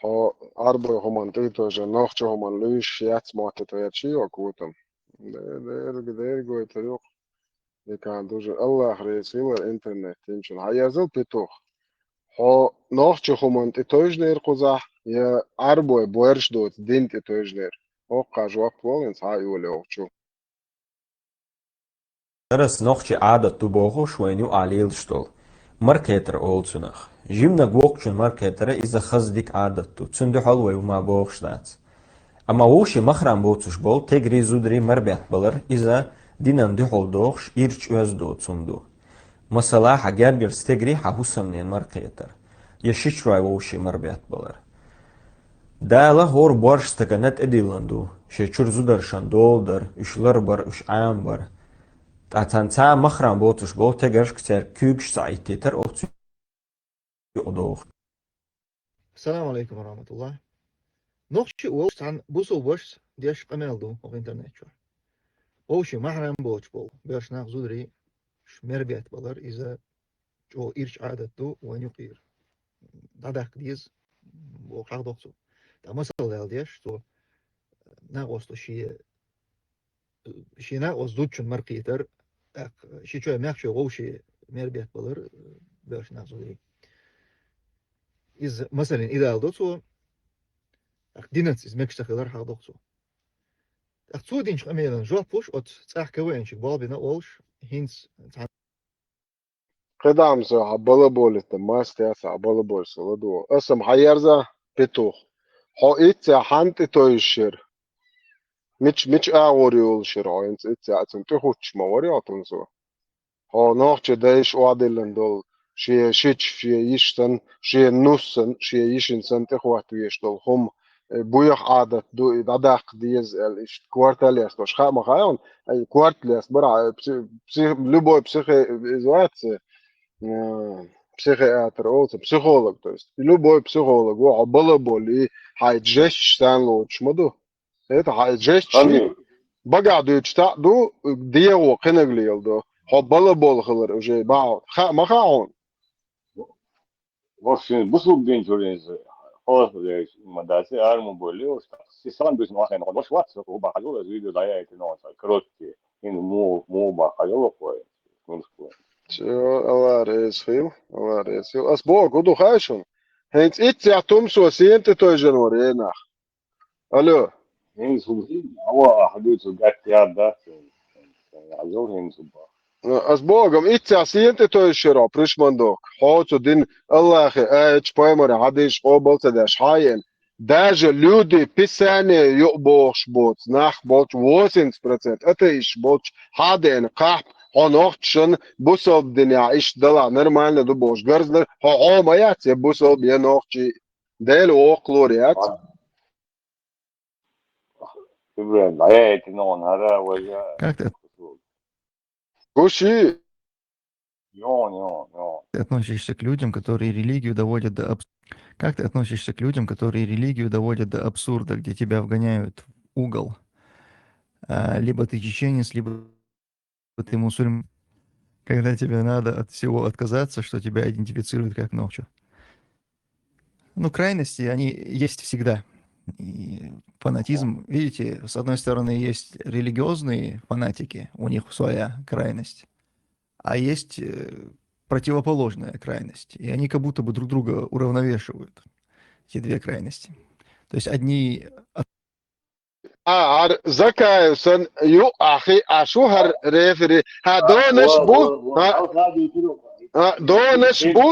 Хьо Ӏарбой хӀуманна тӀе тойжа, нохчо хӀуманна луьйш яц мотт тӀе чи йо кутам. Де-, дерг-, дерг гойтар юкъ. Дикан дужа. Аллах реза хилар интернет тинчун. Хьаерзал питух. Хьо нохчо хӀуманна тӀе тойжнера кхузахь, я Ӏарбой боьрш доцу дин тӀе тойжнера? Оккха жоп воллин цхьа а йоле йолчу. Дарас нохчи Ӏадат ду бохуш вайна юкъахь лелаш долу. Маркхетар олу цунах. Жимнаг воккхачун маркхетара иза хаза дика Ӏадат ду. Цуьнан дуьхьал вай хӀума бохуш дац. Амма вовшийн махрам боцуш болу тегри, зудари марбет балар, иза динан дуьхьал дохуш, ирча оьзда доцу хӀума ду. Масала, хьан гергара стегри хьан хӀусамнен маркхетар, я шичрой вовшийн марбет балар. Дала хӀора боьрша стагана тӀедиллина ду, шен чуьра зударшан дола дар, уьш ларбар, уьш Ӏамабар. Ткъа царна цхьа махрам боцуш болу тегаршка цаьрга куьйгаш ца Ӏиттийтар оцу юкъа доху. Ассаламу алейкум ва рахматуллах. Нохчи а волуш цхьана бусалба вашас деш къамел ду хӀокху интернет чохь. Вовшийн махрам боцуш болу боьрша нах, зударий, ш-, мербет балар, иза чӀогӀа ирча Ӏадат ду вайн юкъера. ДӀадаккха деза, боху хьагӀ доккху цо. ТӀаккха масал дала деш, цо накъосту шен шен накъост зудчун маркхийтар, тӀаккха ши чой мехчой вовши мербет балар, боьрша нах зударий. Иза, масалин, идал до цо, тӀаккха динанца иза мегаш ца хилар хьагӀ доккху цо. ТӀаккха цо динчу къамелан жоп луш, оцу цӀахь КВН-чиг болх бина олуш, хӀинца цхьа КхидӀа-м со хьан балаболита, мастер, хьан балаболча со ладугӀу. Аса-м хьаерза, петух. Хьо иццехь хьанна тӀе тойжуш яра? Мич-, мича агӀор йолуш яра хьо хӀинца иццехь? Ацун тӀехӀуттуш ма вара йолтун со. Хьо нохча дайша охьадиллина долу, шен шича, шен йиша санна, шен нус санна, шен йишина санна тӀехӀотта везаш долу хӀума, э, буьйха Ӏадат ду, и дӀадаккха деза аьлла, иштта корта лестош. Хаа ма хаьа хьуна, ай, корта леста бара, э, пси-, пси-, любой психе-, иза вац, э, психиатр олу цо, психолог, то есть. Любой психолог, ву хьо балаболий, хьайн жесташ царна лоцуш ма ду. ХӀета хьайн жесташ ли? Багахь дуьйцуш цхьаъ ду, дегӀо кхинаг леладо. Хьо балабола хилар уже бахьа. Хаа ма хаьа хьуна? Вовшийн бусулба дин чуьра иза хьо ма дац, ара ма бовлий, уьш тӀаккха. Си сан дуьйцу нохчийн хьо дош вац, хӀу бахьа йолу, ас видео дӀаяйта нохча, короткий, хӀинца муха, муха бахьа йолу хой, муьлш хой. Всё, Алла реза хила, Алла реза хила. Ас боху, хӀу ду хаьа шуна? ХӀинца иццехь тумсо сена тӀе тойжина вара, эй нах. Алло. ХӀинца хӀу, хьо ахьа дуьйцу гатта яр дац, хьо йол хӀинца хӀу бахьа. Ас боху-м, иццехь сена тӀе тойжуш яра хьо, пришмандовка. Хьо цу дин Аллахе, аяташ, пайхамаре хьадисаш къобал ца деш, хьан еана? Даже люди Писание юкъе бохуш боцу нах болчу, восемьдесят процент атеисташ болчу, хьан деана кхахьпа, хьо нохчашна бусалба динехь иштта далахь нормально ду бохуш гарздар, хьо хьо ма яц, я бусалба, я нохчи, Дела воккхалора яц. Ибрахим, а я эти, ну, он, ара, вай, я. Как ты от- Гуши. Йо, йо, йо. Ты относишься к людям, которые религию доводят до абс-, как ты относишься к людям, которые религию доводят до абсурда, где тебя вгоняют в угол? А, либо ты чеченец, либо ты мусульманин, когда тебе надо от всего отказаться, что тебя идентифицирует как нохчу. Ну, крайности, они есть всегда. И фанатизм, видите, с одной стороны, есть религиозные фанатики, у них своя крайность, а есть, э, противоположная крайность. И они как будто бы друг друга уравновешивают, эти две крайности. То есть одни от- А, ар Закаев сан ю ахи ашу хар рефери. Ха, донаш бу. Ха, ха, донаш бу.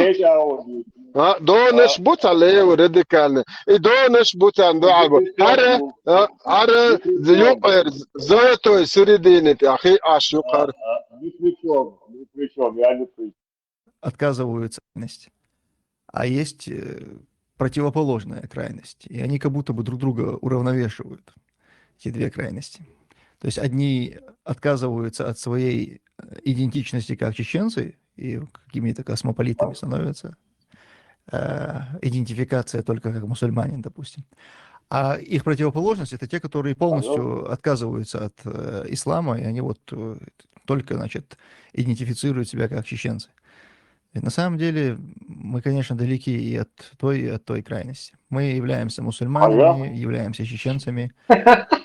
Ха, донаш бу ца лев радикальный. И донаш бу ца дуа бу. Хара, ха, хара юкъер золотой середины тя хи аш юкъар. Ни при чём, ни при чём, я ни при чём. Отказываются крайность, а есть, э, противоположная крайность. И они как будто бы друг друга уравновешивают, эти две крайности. То есть одни отказываются от своей, э, идентичности как чеченцы и какими-то космополитами становятся, э, идентификация только как мусульманин, допустим. А их противоположность — это те, которые полностью отказываются от, э, ислама, и они вот, э, только, значит, идентифицируют себя как чеченцы. И на самом деле мы, конечно, далеки и от той, и от той крайности. Мы являемся мусульманами, являемся чеченцами.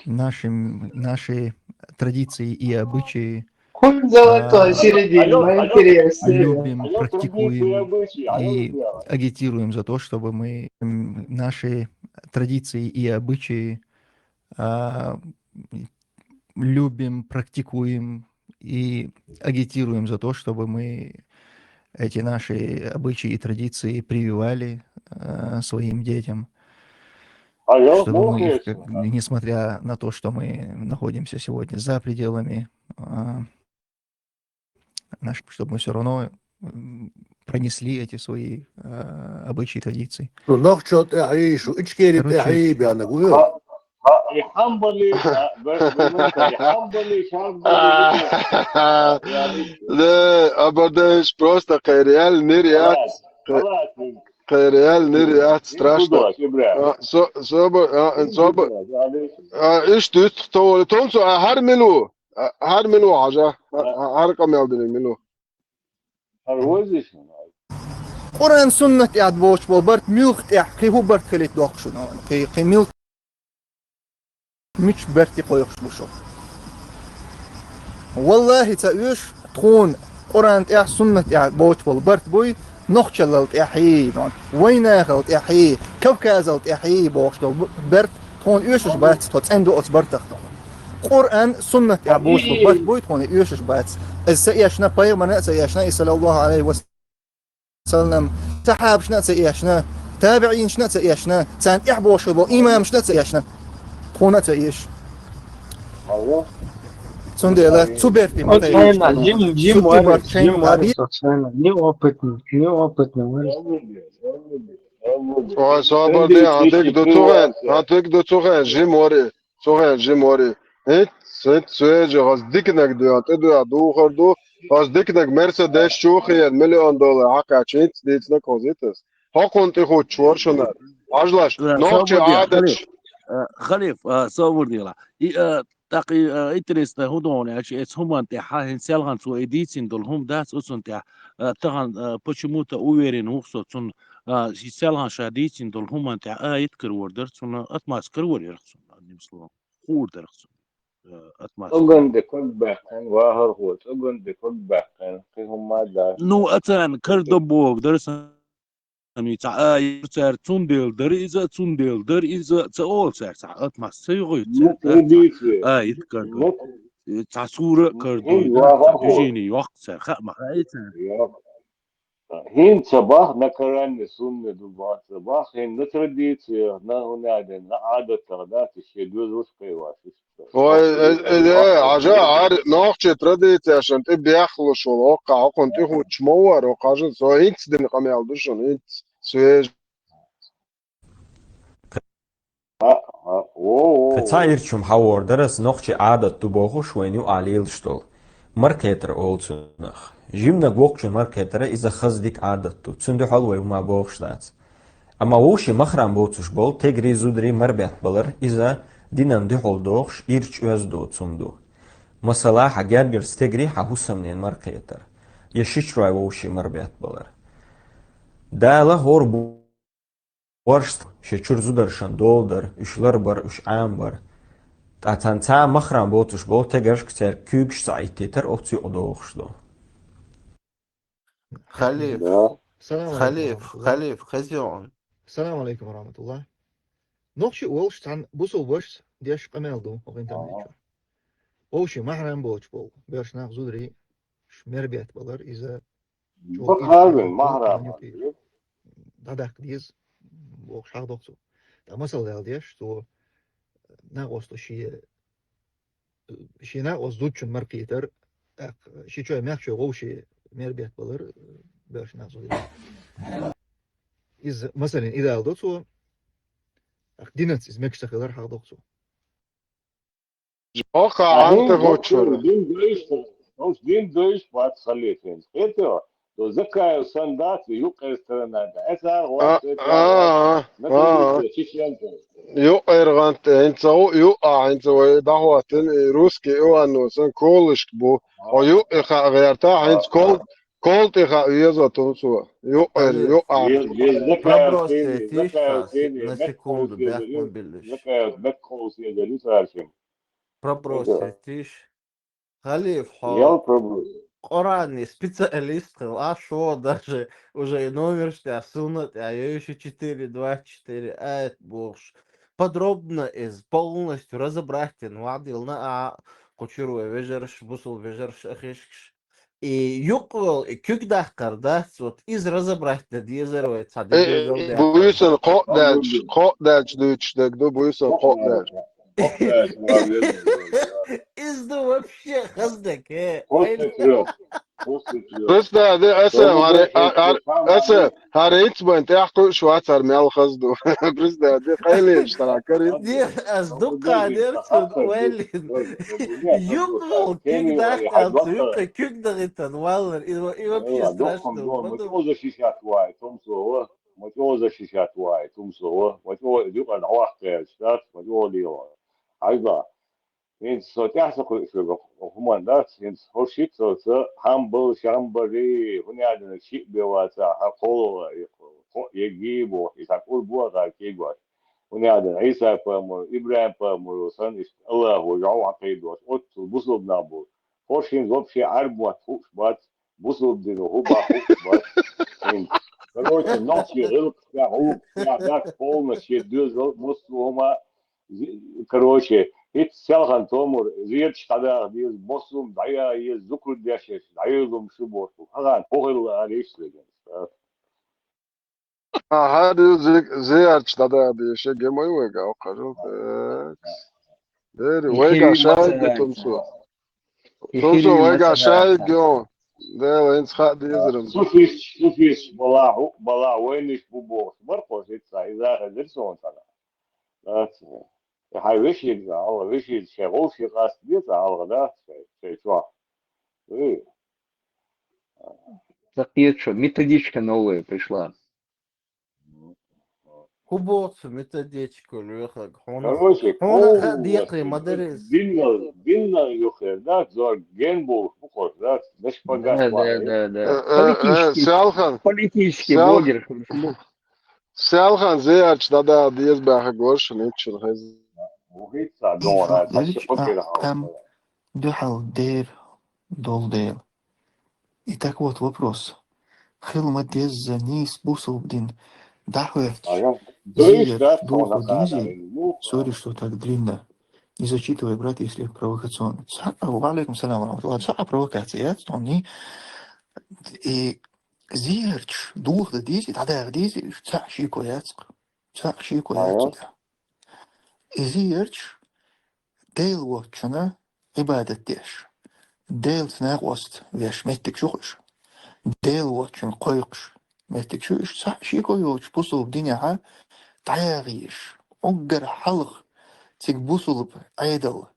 Наши, наши традиции и обычаи, Хуй золотой, а, середина, алло, алло, интересно. Любим, алло, практикуем традиции, обычаи, алло, и дело. Агитируем за то, чтобы мы, м, наши традиции и обычаи, а, любим, практикуем и агитируем за то, чтобы мы эти наши обычаи и традиции прививали, э, своим детям. Алло, чтобы мы их, слушаю. Как, несмотря на то, что мы находимся сегодня за пределами, а, наш, чтобы мы всё равно, м, пронесли эти свои, а, обычаи и традиции. Шу нохчо тӀехьий, шу ичкери тӀехьий, бяна гуйо. Короче, а, а, и хьамбали, а, б-, б-, и хьамбали, хьамбали. Да, абадеш, просто кхайриял нир яц. Халас, халас. Кхайриял нир яц, страшно. А, со-, собо, а, собо. А, иш дуьйцу, товали, тонцу, а, хьар милу? А, хьар милу, хьажа? А, а, хьар къамел дина милу? Къуръан, суннат тӀехь боцуш болу барт муьлха тӀехь, кхин хӀун барт хилийта доккхуш ду, кхин, кхин муьлха, мича барт кхойкхуш бу шу? Валлахи, ца оьшу, тхуна Къуръан тӀехь, суннат тӀехь боцуш болу барт буй, нохчаллал тӀехьий, вайнахал тӀехьий, Кавказал тӀехьий бохуш долу б-, барт тхуна оьшуш бац, тхо цӀена ду оцу бартах тхуна. Къуръан, суннат тӀехь боцуш болу барт буй, тхуна оьшуш бац. Иза ца эшна, пайхамарна а ца эшна, и саллаллаху алейхи ва саллам, сахьабашна а ца эшна, табиӀинашна а ца эшна, царна тӀехь бохуш болу имамашна а ца эшна. Тхуна а ца эш. Цундела цу бертий ма тайна. Жим, жим варис, жим варис, неопытный, неопытный варис. Ой, собар де, а тик ду цугӀен, а тик ду цугӀен, жим вари, цугӀен, жим вари. ХӀинц, хӀинц, цуьжа, хаз диканаг дуьйна, тӀе дуьйна, духар ду, хаз диканаг Мерседес чу хиен, миллион доллар хьакхаьчча, хӀинц дийцинаг хоза итас. ХӀокхунна тӀехуттуш вара шуна. Хьажлаш, нохчий Ӏадаташ. Халиф, а, собар дела. И, а, тӀаккха и, а, интересно хӀун ду хьуна аьлча, эцу хӀуманна тӀехь, хӀинца селхана цо и дийцина долу хӀума дац, оцунна тӀехь, а, тахана, а, почему-то уверен ву-кх со цунна, а, и селхана ша дийцина долу хӀуманна тӀехь аят карор дара цунна, атмас карор яра-кх цунна, одним словом. Хуур дара-кх цунна, а, атмас. ЦӀоган де ког баьккхина, вахархо, цӀоган де ког баьккхина, кхин хӀумма а дац. Ну, ацарна карадо бохург дара сан Ами, цхьа а йира цара, цундела дара иза, цундела дара иза, ца олу цара, цхьа атмас ца йогӀуьйту цара, цхьа а йиткан, цхьа сура а карадуьйту, цхьа движение йоккху цара, хаа ма хаьа цара. ХӀинца бах на Коране, сунне ду бах, ца бах, хӀин на традиция, на хӀунаден, на Ӏадатах дац, ши доьзалш кхайваш. Ой, э, э, э, хьажа, ар-, нохчи традицияшан тӀе бехлуш вол, оккха, оккхун тӀе хучмовар, оккхажа, со хӀинц дин къамел ду шун, хӀинц свеж. Ца ирчум хьавор дарас нохчи Ӏадат ду бохуш вайн ю Ӏалилаш дол. Маркетар олцунах. Жимнаг вокчун маркетара иза хаздик Ӏадат ду. Цун дуьхьал вай ма бохуш дац. Амма вовши махрам боцуш бол, тегри зудри марбет балар, иза динан дуьхьал дохуш, ирч оьз доцун ду. Масала, хьа гергар стегри хьа хӀусамнен маркетар. Я шичрой вовши марбет балар. Дала хор бу- Воршт, ши чур зударшан долдар, уьш ларбар, уьш Ӏамбар. Ткъа цан ца махрам боцуш бол тегаршка цер куьйгаш ца Ӏиттитар, оцу юкъа дохуш ду. Халиф. Да. Салам алейкум Халиф, ва рахматуллах. Халиф, хезион. Салам алейкум ва рахматуллах. Нохчи олуш цхьана бусулбаш деш къамел ду, хӀокхин там Ага. Ничо. Вовши махрам боцуш бол, беш нах зудри, ш-, мербет балар, иза Бакъ хьарвин, махрам. ДӀадаккха деза, бохуш хьахдоккху цо. ТӀаккха масал дала деш, цо накъосту шен, шен накъост зудчун маркхийтар, тӀаккха ши чой мехчой вовши мербет балар, беш накъост зудчун. Иза, масалан, идал до цо, тӀаккха динаца иза мегаш ца хилар хьахдоккху цо. Оха Ахьа, анта гочура. Дин дойш, дин дойш бац халифин. Это, то Закаев сандац, юкъер сторона. Это А, вот, это а, вот. А, На а. Позиция чеченцев. Юкъер гъант, хӀинца у, ю, а, хӀинца вай дахватин, и русский Иван сан колышк бу. О, ю, и ха гъерта, хӀинца кол, кол ти ха веза тун су. Юкъер, ю, а. Без, без Закаев Проброс сени, тиш Закаев сени, на секунду, бяхун билиш. Закаев меккол сени, Закаев сени. Проброс Это. Тиш. Халиф, хьо Ял проброс. Къуръанни специалист хила, а шо даже уже и номер штя, сунна тӀа, йойши четыре двадцать четыре аят бохуш. Подробно из полностью разобрать дин ваӀдилна а кхучур вай вежарш, бусул вежарш ахишкаш. И юкъвал, и куьг дахкар дац, вот из разобрать да дезар вай, ца Э, дидедал э, дяхар. Буйсан кхо дач, кхо дач дуйч даг ду, буйсан кхо дач. Из ду вообще хаздак, э. После трёх. После трёх. Просто, да, аса, Тому харе, что а, а, это самое аса, харе ицбан, тяхку швацар мял хазду. Просто, да, кайлен штара карит. Не, аз дукха дерцун, уэлин. Юкъвал куьг дахкар, юкъа куьг дахитан, валлар, и, и вообще страшно. Мочо защищать вай, том слово. Мочо защищать вай, том слово. Мочо юкъа дӀавахкхераш дац, мочо лила. Хьайба. ХӀинца со тӀаьхьа ца кхуьуш верг хӀуманна дац, хӀинца хӀорш йиццалца, хьамбал, шамбари, хӀунадина шиъ беваца, хьа кхола, кхо егги боху, и цхьа кӀур бу а гӀар кегош. ХӀунадина Ӏийса пайхамар, ИбрахӀим пайхамар санна, иштта Аллахо жӀов хьакхийдош, оццул бусулба нах бу. ХӀорш хӀинца вообще Ӏарб мотт хууш бац, бусулба дин хӀу бахьа хууш бац. ХӀинца. Короче, нохчий гӀиллакхаш тӀехь, гӀуллакхаш тӀехь дац, полностью шен доьзал, массо а хӀума, Зи-, короче, хӀинца селхан томур, зерчаш дӀадаха деза, босум дӀаяха еза, зукр дешеш, дӀайоьллум шу боху. Хаган, хӀу хилла аьлла иштта веган. А, хьан зе-, зерчаш дӀадаха деза, шен гемой вайга, о, хажал, так. Дери, вайга шайга тумсу. Тумсу, вайга шайга, Дела, хӀинца хаа дезарам. Суфиш, суфиш, балахь, балахь, вайниш бу бохуш. Баркъош хӀинца, иза хезира суна цхьана. Дац. Хьайн вешига, Алла, вешига, шайн вовшийн къаста деза, Алла, дац, шайн, шайн чохь. Э. Так, нет, что, методичка новая пришла. ХӀун боху методичка лоьхург? Хьуна, короче, хьуна хаа полностью декхаре ма дарий иза. Динна, динна юххера, да, зорг ген болуш бу кхуш, да, на шпагат вахьа. Да, да, да, да. Э, э, э, политический, Селхан, политический Сел-, блогер. Селхан зерчаш дӀадала деза баьхка гуш, ниччура хезна. Ву хӀинца дора, Дихьа, дача дерриш а папира хьалха. Там дуьхьал дер дол дела. И так вот вопрос. Хила ма дезза нийса бусулба дин дӀахӀоьттуш, ага, зиярт духу динзе, сори, что так длинно. Не зачитывай, брат, если провокационно. Ца-, ва алейкум салам ва рахматуллах. Цхьа провокация яц, он не, и зерчаш дохадан дезий, дӀадаха дезий, уж цхьа шеко яц-кх. Цхьа шеко яц цу тӀехь. И зерчаш Дела воцчунна Ӏибадат деш, Делаца накъост веш меттигаш ю-кх уж. Дела воцчунна кхойкхуш меттигаш ю уж. Цхьа шеко йоцуш бусалба динехьа дӀаяхьа езаш. Уггар хьалха цига бусалба Ӏедал,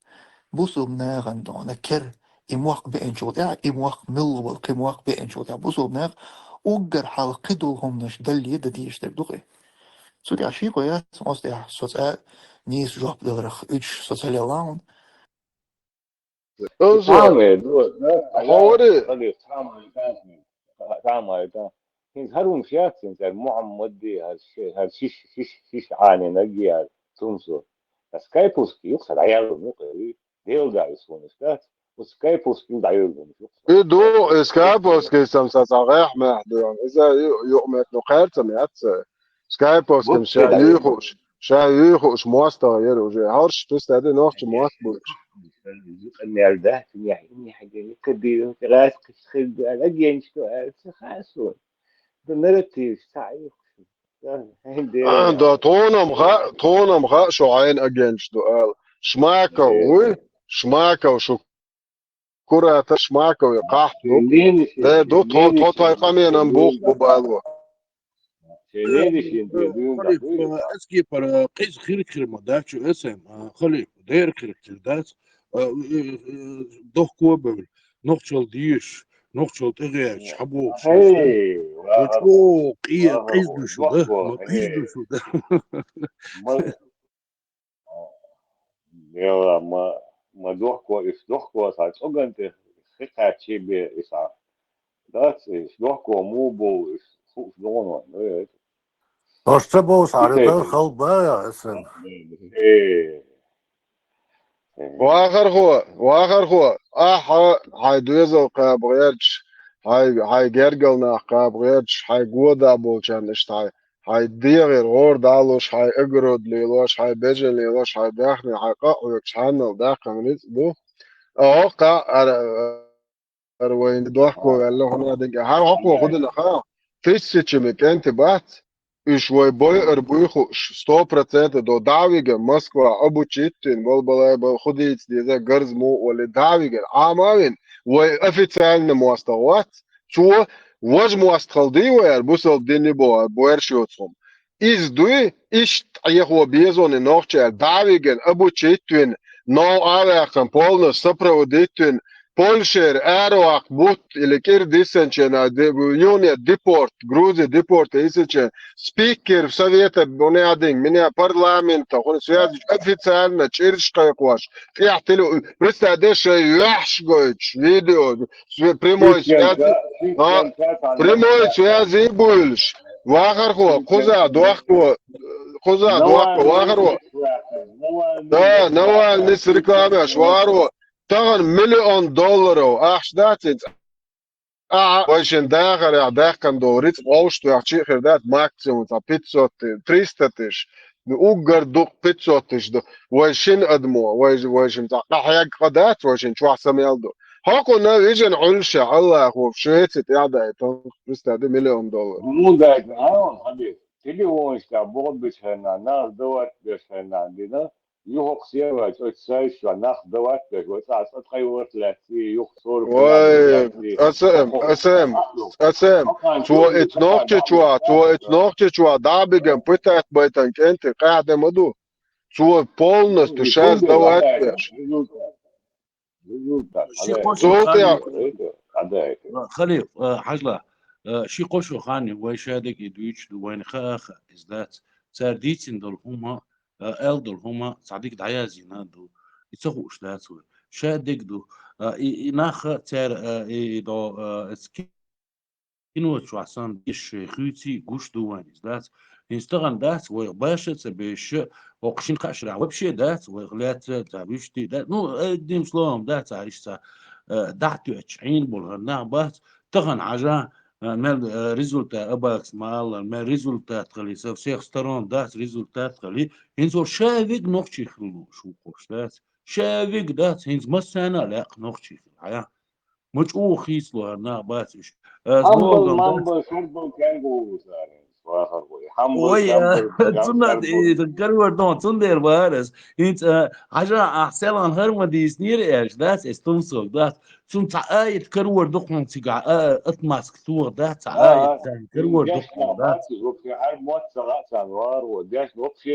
бусалба нахана дона кер, и мохк беанчул тӀаьхьа, и мохк милла вала, кхин мохк беанчул тӀаьхьа бусалба наха уггар хьалха кхидолу хӀуманаш далле дан дезаш дерг ду-кх и. Цу тӀехь шеко яц, оцу тӀехь со цкъа нийса жоп даларх, уьш со ца лелла хьуна. Аза. Цхьа а ду, да, хьо вари? Цхьа а ду, цхьа а ду. ХӀинца хӀара хӀумнаш яц, хӀинца хӀара Мухьаммади, хӀара ши-, хӀара шиш, шиш, шиш Ӏанинарг яр цунцо. Ас кайпушки юкъа дӀаяллун юкъа, Дела даьлла хӀуманаш дац, оцу кайпушкил дӀайоллун юкъа. И ду, и скайповский сам са цхьа гӀехь мехь ду. Иза ю-, юкъаметтано кхерцам яц. Скайповским ша юьйхуш, ша юьйхуш мостагӀа яра уже. ХӀорш туьстади нохча мост буьйцуш. Юкъа мел дац, нехь, нехь, нехь, кадийра, гӀаьс кхиш хир ду аьлла, агенчко аьлла, ца хаьа суна. Да нарративаш ца Ӏийхуш. Да, хӀинде. А, да, тхуна-м хаьа, тхуна-м хаьа, шу хьайна агенча ду аьлла. Шмаков вуй, Шмаков шу Куратов, Шмакове кхахьа ду. Де ду, тхо, тхо тхайн къаменан бух бу бало. Халиф, э, Эскипара кхиза хирг хир ма дац, чу эсэм, э, Халиф, дера хирг хир дац, э, э, э, дохко а бевлла, нохчалла дезаш, нохчалла тӀегӀерташ, хьабохуш. Эй, чӀогӀа къе-, къиза ду шу, да? Ма къиза ду шу, да? Ма Дела, ма, ма дохко, иш дохко, сан цӀоган тӀе хи кхаьччий бе, и сан. Дац, иш дохко муха бу, иш хууш догӀун вайн, э, э. Ош ца бовса, хьара дар хала ба, я, эсэм. Э, э. Вахархо, вахархо, ахьа, хьайн доьзал кхаба гӀерташ, хьайн, хьайн гергал нах кхаба гӀерташ, хьайн года болчарна иштта хьайн хьайн дегӀера гӀора далуш, хьайн огород лелош, хьайн бежан лелош, хьайн даьхни, хьайн къа а хьоьгуш, хьанал даьккхина ницкъ ду. А хӀокху ара, ара вайна дохко ваьлла хӀуна динга. ХӀара хӀокхо хӀу дина хаьа? Тысячами кӀентий бац. Уьш вай бойар буй хууш, сто процентов до дӀа а виган Москва, обучить вина, балбалай бал хӀу дийца деза, гарз муха олий, дӀа а виган, Ӏама а вина, вай официально мостагӀа вац. Цо важа мостагӀалла дий вай, ара бусалба дин боху, ара боьрша йоцу хӀума. Иза дуй, иштта Ӏехо безоне нохча аьлла, дӀа а виган, обучить вина, новкъа а ваьккхина, полностью сопроводить вина, Польшера араваккха бутт или кӀира диссанчена де-, юне депорт, Грузи депорт йисанчена, спикер совета, бунядин, меня парламента, хӀун связь, официально чӀирш кхайкхош, тӀехь теле-, представь, де шайн ваьхьаш гойтуш, видео, Све-, прямой связи, а, прямой связи буьйлуш. Вахархо, кхуза дохко, кхуза дохко, вахархо. Да, Навальныйс рекламаш, вахархо. Тахана миллион долларов ахча дац иза. А, вай шин дахарехь даьккхина долу рицкъ вовшахтоьхча а хир дац, максимум цхьа пятьсот ты-, триста тысяч. Ну, уггар дукха пятьсот тысяч ду. Вай шин адамо, вай, вай шин цхьа къахьегга къа дац, вай шин чохь са мел ду. ХӀокхунна вижина Ӏуьллуша, Аллахо, шеца тӀехь дай, тон, представь, миллион доллар. Ну, дай, а, хьаби, телефонашка боху бичхьарна, нах дават бешхьарна дина, юхакх севач, оцу сайшо, нах дават беш, вай цӀа, цӀа ткъе ворхӀ лаьцций, юха сорок лаьцций. Ой, АСМ, АСМ, АСМ, цо ицу нохчичо, цо ицу нохчичо дӀа а биган, пытать байтан кӀентий къаьхьа де ма ду. Цо полностью шаьш дават беш. Ши кхо шо хан ю, Халиф, а, хьажла, а, ши кхо шо хан ю, вай шадерг и дуьйцуш ду, вайна хаа а хаьа, иза дац. Цара дийцина долу хӀума, а, аьлла долу хӀума цхьа дика дӀаязйина а ду. И ца хууш дац вай. Шадерг ду. А, и, и нах а цара, а, и, и до, а, эц кино чохь санна, деш шайн хуьйций гуш ду вайн иза дац. ХӀинца тахана дац, вайх баша а ца бешаш, хӀокху шина кхаа шарахь вообще дац, вайх лаьцна а ца вуьшти дац. Ну, одним словом, дац, а, иштта, э, дӀа а тоьттуш, Ӏийна болу хӀара нах бац. Тахана хьажа, э, мел, э, результат, абакс ма-аллара, мел результат хили, со всех сторон дац результат хили. ХӀинца ву ша вига нохчий хила лууш ву кхуш дац. Ша вига дац, хӀинца массарна а лаьа нохчий хила, хьая. Ма чӀогӀа хийцалу хӀара нах бац уьш. Ас Хьамбал, бохам, бац. Мамбал, шурбал, кенгуру сара. Вахар вай. Хьамбал, ой, шамбал, а, цунна, шамбал. Э, карор дон, цундер варас. ХӀинца, а, хьажа, а, селан хӀара ма дийснера аьлча, дац, эс тумсог, дац. Цун цхьа аят карор ду хьуна цигахь, а, отмазка тоха, дац, цхьа, а, аят цхьа карор ду хьуна, дац. Вообще, хьар мотт ца гӀа царна вахар вай. Деш вообще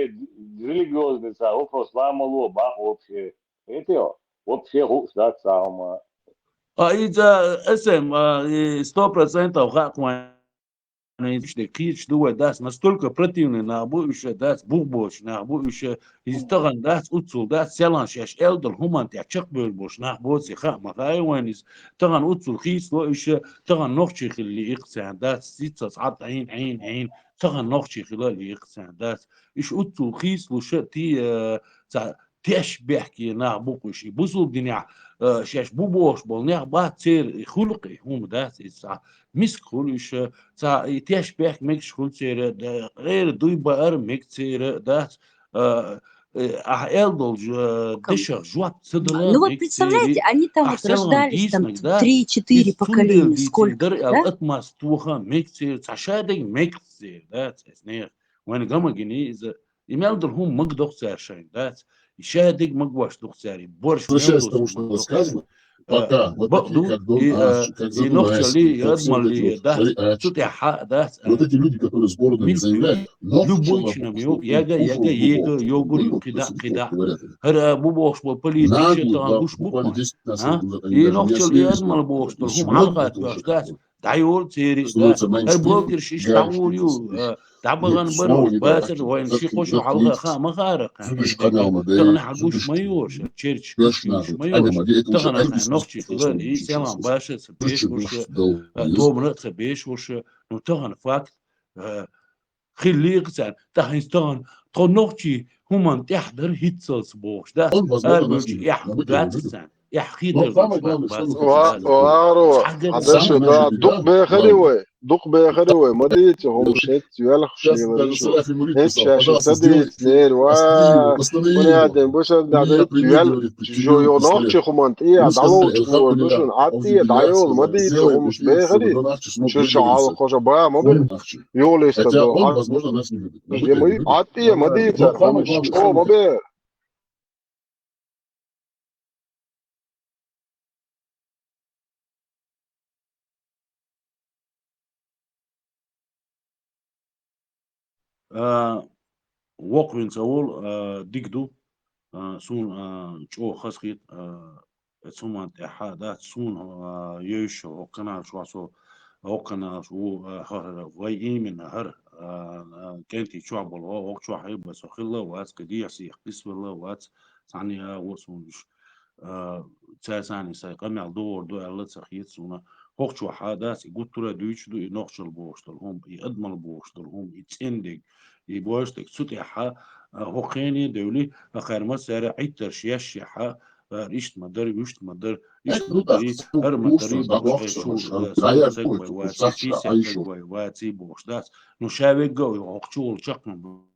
религиозный ца вопрос ламало бах вообще. Эти, вообще хууш дац цхьа хӀума. А, иза, эсэм, а, и сто процентов хакъ вайн. Ишта кхеташ ду вай, дац, настолько противный нах бу уьш, дац, бух боцу нах бу уьш, иза тахана, дац, уццул, дац, селан шаьш аьлла долу хӀуманна тӀехь чекхбевр боцу нах боций хаа ма хаьа вайн иза, тахана уццул хийцало уьш, тахана нохчий хила лиъ-кх царна, дац, сиццалц Ӏад Ӏийна, Ӏийна, Ӏийна, тахана нохчий хила лиъ-кх царна, дац. Уьш уццул хийцалуш а, ти, э, цхьа теш бехке нах бу-кх уьш. И бусулба динехь, э, шаьш бу бохуш болу нах бац церан, и хуьлу-кх и хӀума, дац, иза цхьа миска хуьлу уьш, цхьа и теш бехк мегаш хуьлу церан, да, гӀера дуй баар мега церан, дац, э, э, ахьа аьлла долчу, э, дешах жоп ца дала мега церан. Ну вот представляете, они там вот рождались, там три-четыре поколения, сколько, да? Атмас тоха мега церан, цхьа шадерг мега церан, дац, эс нех. Вайна гама гиний иза. И мел долу хӀума мага доккху цара шайна, дац? И шадерг магош доккху цара, и борш мел долу хӀума мага доккху цара. Э, бакъду, и, э, и нохчалли, и адамалли, дац, цу тӀехь хьа, дац, э, мин, любой чинам йо, яга, яга, ега, йогур ю, кхида, кхида. ХӀара, э, бу бохуш болу политик, шен тахана гуш бу-кх, а? И нохчалли, и адамалли бохуш долу хӀума хьалха тоьхча, дац? ДӀайолу церан, дац. ХӀара блогерш иштта дӀагӀур ю, э, дӀабахана бара, бацара вайна ши-кхо шо хьалха хаа ма хаьара кхаьна. Тахана хьан гуш ма йора, черчаш гуш ма йора. Тахана кхаьна нохчий хилар, и селан баша ца беш вуша, э, тобана а ца беш вуша. Ну, тахана факт, э, хилла-кх царна. ТӀаккха хӀинца тахана тхо нохчий хӀуманна тӀехь дара хӀинццалц бохуш, дац? Арабевлча эхь дац царна. Эхь хетар долчу нах бац. Ва-, варо, хьан дерш да, дукха бехари вай, дукха бехари вай, ма дийца хӀума шеца велхаш лелаш. ХӀинца шаьш ца дийцинера, ва, хӀун яа ден, бу сан да дайта вел, жо йо нохчий хӀуманна тӀе а дӀалоцуш вор ду шуна, Ӏад тӀе а дӀайола, ма дийца хӀумаш бехари. Шу шу хьалха хьо ша ба ма бе. Йолийста до. Ӏад тӀе ма дийца хӀумаш, чӀо ма бе. А, вокхуьнца а волу, а, дика ду, а, суна, а, чӀогӀа хазахийта, а, эцу хӀуманна тӀехь, дац, суна, а, евзаш хӀокху каналаш ву со, хӀокху каналаш ву, а, хӀара, вай именно хӀара, а, а, кӀентий чохь болу, хӀокху чохь хьеба со хилла а вац, кхин дехьа сиха кхиссавелла а вац, цхьанна а ву суна уьш. А, цаьрца сайн къамел догӀур ду аьлла ца хета суна. ХӀокху чохь а дац, и гуттара а дуьйцуш ду, и нохчалла бохуш долу хӀума, и адамалла бохуш долу хӀума, и цӀендерг, и бождерг. Цу тӀехь а, хӀокху хене а девлла, а, кхара массара а Ӏиттарш еш шехь а, а, иштта ма дара, вуьшта ма дара, иштта ма дарий, хӀара ма дарий, бакъ шайчул, а, сорок стаг вай ваций, пятьдесят стаг вай ваций бохуш дац. Ну, ша вегга а хӀокху чу волу чекх ма бу.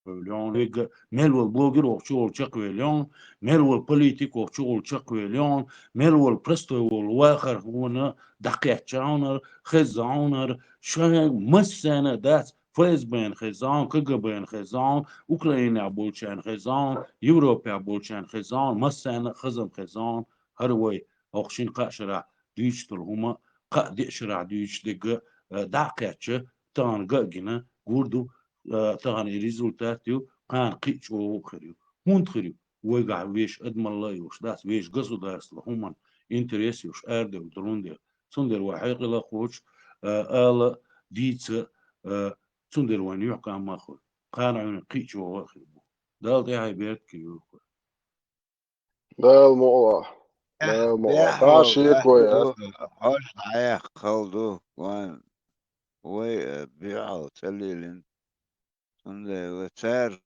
Вевллён вегга, мел вал блогер вокху чу волу чекхвеллён, мел вал политик вокху чу волу чекхвеллён, мел вал простой волу вахар хӀуна дӀакхетча хьуна, хезза хьуна, шайн массарна дац, ФСБ-на хезза хьуна, КГБ-на хезза хьуна, Украинехь болчарна хезза хьуна, Европехь болчарна хезза хьуна, массарна а хазам хезза хьуна, хӀара вай, хӀокху шина кхаа шарахь дуьйцуш долу хӀума, кхаа-деа шарахь дуьйцуш дерг, э, дӀа а кхаьчча, тахана ган а гина, гур ду, э, тахана и результат ю, кхана кхин а чӀогӀа хир ю. ХӀунда хир ю? Вайгахь вешан адамалла а йолуш дац, вешан государстван хӀуманан интерес йолуш арадевлла долун дела. Цундела вай хьекъал а кхочуш, э, ала, дийца, э, цундела вайна юьхькӀам ма хуьлу. Кхана Ӏуьйранна кхин а чӀогӀа а хир бу. Дала тӀаьхье беркате йойла вай. Дала мукъалахь. Дала мукъалахь. Дала шеко яц. Хьожа дӀаяьккха хала ду, вайн, вай, э, буьхьал ца лелийна. Цундела цара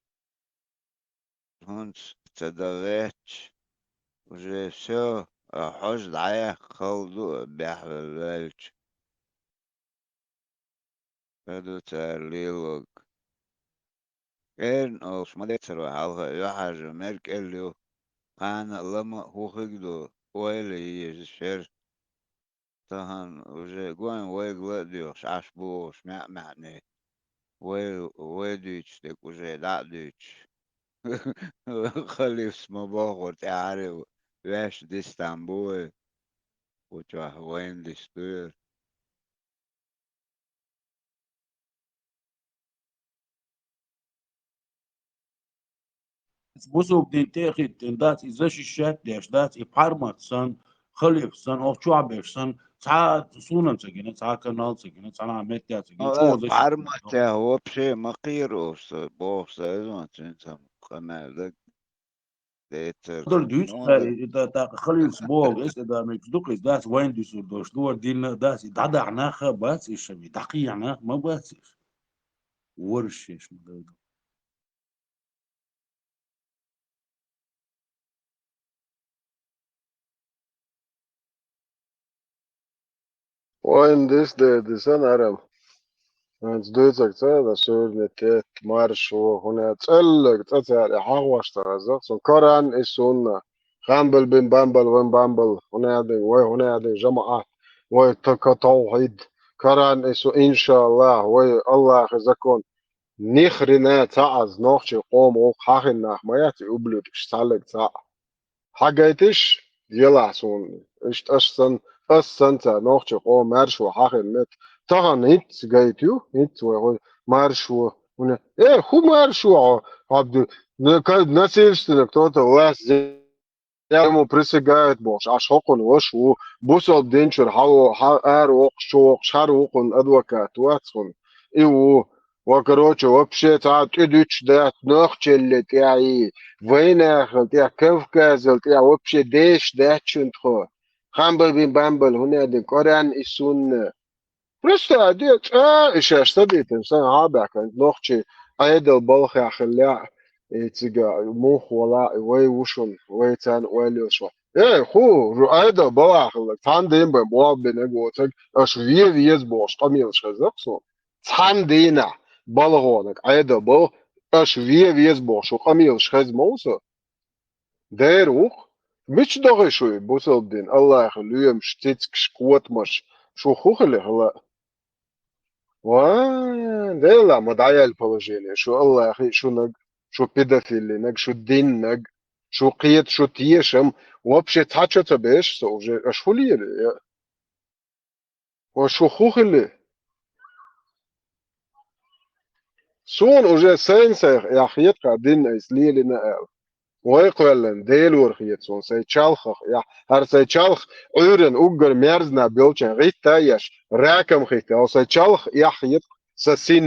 хӀунца ца дан гӀерташ, уже всё, а, хьожа дӀаяьккха хала ду, а, баьхьа ваьлча. Ца ду цара лелорг. КӀерна олуш ма дацара вай хьалха, юьхьӀаьржа мер кӀел ю, кхана а лама а хӀун хиг ду, ойла еза шера. Тахана уже гойн вайга ла а доьхуш, Ӏаш бу олуш маьӀ-маьӀне. Вай, вай дуьйцуш дерг уже дӀа а дуьйцуш. Халифас ма бохура тӀаьхьара, ваьш дистам бу вай. Ву чохь вайна дистуьйра. Бусалба дин тӀе а хӀиттина дац, и защищать деш дац, и пхьармат санна, халиф санна, оха чохь беш санна, цхьа а суна ца гина, цхьа а канал ца гина, цхьа а метте ца гина, чӀогӀа защищать. Пхьарматех вообще ма кхера оха со, боху со, иза ван цуьнца къамел даг. Децар. Дар дуьйцу, ну, тӀаккха халифас боху, эс адамаш ду-кх иза, дац вайн дуьсур долуш, дора динна а дац, и дӀадахьа нах а бац иза шами, дӀакхехьа нах ма бац иза. Вораш шеш ма дай ду. Вайн дис дер дисан арам. ХӀинца дуьйцург ца да суьрне тетта, маршо, хӀуна цӀеллаг цӀа цара и хьагӀош ца хеза, сон Коран и сунна, хамбал бин бамбал, ван бамбал, хӀуна аьлла, вай хӀуна аьлла, жамаӀат, вай така тавхьид, Коран и су-, иншаллах, вай Аллахи закон. Ни хрена цхьаъ аз нохчийн къоман гӀуллакх хьахийна нах ма яц и ублюдкаш цхьаллаг цхьаъ. Хьагайтиш, елахь суна. Иштта аш сан, ас санца нохчийн къоман маршо хьахийна мет. Тахана хӀинцца гайта ю, хӀинцца вай хӀу маршо. ХӀуна, э, хӀу маршо хьо, хьо ду-, на-, ка-, насильственно кто-то власть взял, ему присягают бохуш, Ӏаш хӀокхунна ваша ву, бусалба динчуьра хьа-, хьа-, ара воккхуш, чу воккхуш, хӀара ву кхунна адвокат вац хӀуна. И ву, ва, короче, вообще цхьа а тӀедуьтуш дац нохчалле тӀехь и, вайнахал тӀехь, Кавказал тӀехь вообще деш дац шуна тхо. Хамбал бин бамбал, хӀуна аьлла, Коран и сунна. Просто а де, цӀа и шаьш ца дитина, сан хьа а баьхкина, нохчий Ӏедал балхехь хиллехь, и цига мух вала, и вай ву шуна, вай царна ойла йолуш вац. Э, хӀу, Ӏедал балхехь хилларг, цхьана дийна бен болх бинарг воцург, аша вен веза бохуш къамелаш хезна-кх суна. Цхьана дийнахь балхонаг Ӏедал бал, аша вен веза бохуш ву къамелаш хезна ма ву со. Дера ву-кх. Мича дохи шу и бусалба дин, Аллахьан лоьмаш, цицкаш, котамаш, шу хӀу хили хила а? Ва, Дела, ма дӀаяьлла положение, шу Аллахьи, шунаг, шу педофилинаг, шу диннаг, шу кхета, шу тешам, вообще цхьа чо ца беш со уже, аша хӀу лели? Ва шу хӀу хили? Суна уже сайн сайх эхь хета-кх дин айса лелина аьлла. Вай кхоьллина Делора хета суна, сайн чалхах эхь, хӀара сайн чалх Ӏуьйранна уггар мерзна белча гӀитта а еш, раком хӀитта, хӀо сайн чалх эхь хета-кх сан син,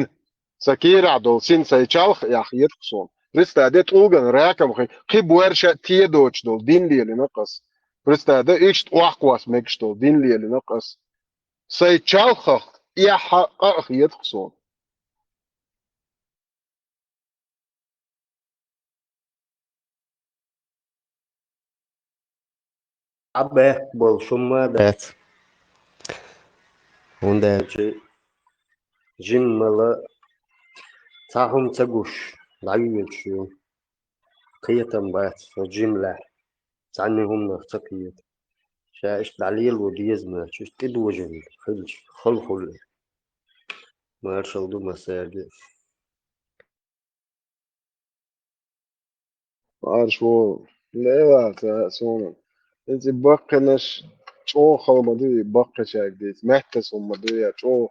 сан кийрахь долу син сайн чалх эхь хета-кх суна. Представь, де тӀулган раком хи-, кхин боьрша а тедочу долу дин лелина-кх ас. Представь, де иштта охьакхосса мегаш долу дин лелина-кх ас. Сайн чалхах эхь а къа а хета-кх суна. Ӏа бехк болуш хӀумма а дац. ХӀунда аьлча жимма мала цхьа хӀума ца гуш дӀавоьдуш ю. Кхетам бац, хӀо жимлехь цхьанна хӀуманах ца кхета. Ша иштта дӀалело деза моьттуш, иштта тӀедожийна хилча, хала хуьлу. Маршалла ду массаьрга а. Маршо, лелаца суна. Иза баккхинаш чӀогӀа хала ма ду, и баккхичаьрга дийца, меттас хӀума ма ду, я чӀогӀа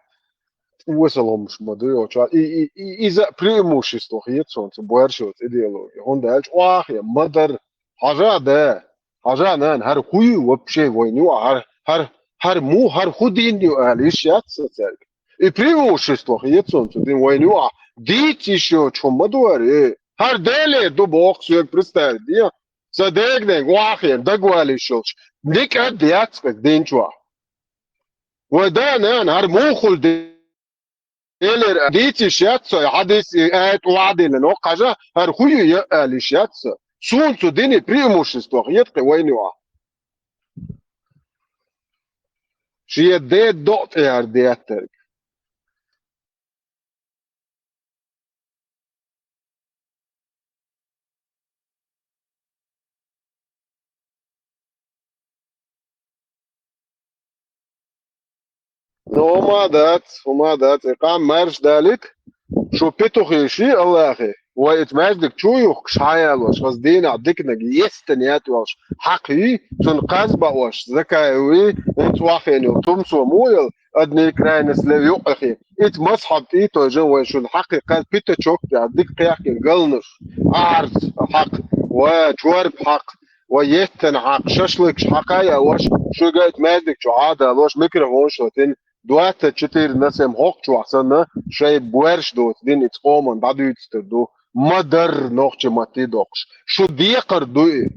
осал хӀумаш ма ду, йо, чӀо-, и, и, и, иза преимущество хета суна цу боьршалца идеологи. ХӀунда аьлча охьа а хета, ма дара, хьажа а да, хьажа а, нана, хӀара хӀу ю вообще вайна юкъахь, хӀара, хӀара, хӀара муха, хӀара хӀу дин ю ала йиш яц сан цаьрга. И преимущество хета суна цу дин вайна юкъахь. Дийца йиш йоцу хӀума ма ду хӀара, э. ХӀара Делера ду боху соьга, представь, де. Сан дега-дега охьа а хета, дагавала йиш йолуш. Никъ а дац-кх дин чохь. Вай да, нана, хӀара муха хуьлу де-, Делера дийца йиш яц со, и хьадис, и аят охьадиллина, хьажа, хӀара хӀу ю ала йиш яц со. Суна цу дини преимущество хета-кх вайна юкъахь. Шен ден докъа тӀе хӀара деттарг. Ну, хӀума дац, хӀума дац, и къам марш далит, шу петухи ши Аллахе. Вай ит маьждиг чу юхкуш хьаялош, хаз дийнахь дикнаг естан ятвалш хьакхи, цун кхаз баош, закай уи, ин цвахен ю, тумсо муял, одни крайность лев юкъахи. Ит мазхаб тӀе тойжан вай шун хьакхи кхаз пятачок тӀе дик кхехкин галнаш, арц хьакх, ва чорб хьакх, ва еттан хьакх, шашлыкш хьакха я ваш, шуга ит маьждиг чу хьадалош, микрофон шотин, двадцать четыре на семь хӀокху чохь санна, шайн боьрш доцу дин ицкъоман дӀадуьйцур ду, ма-дарра нохча матте доккхуш. Шу декхар ду и.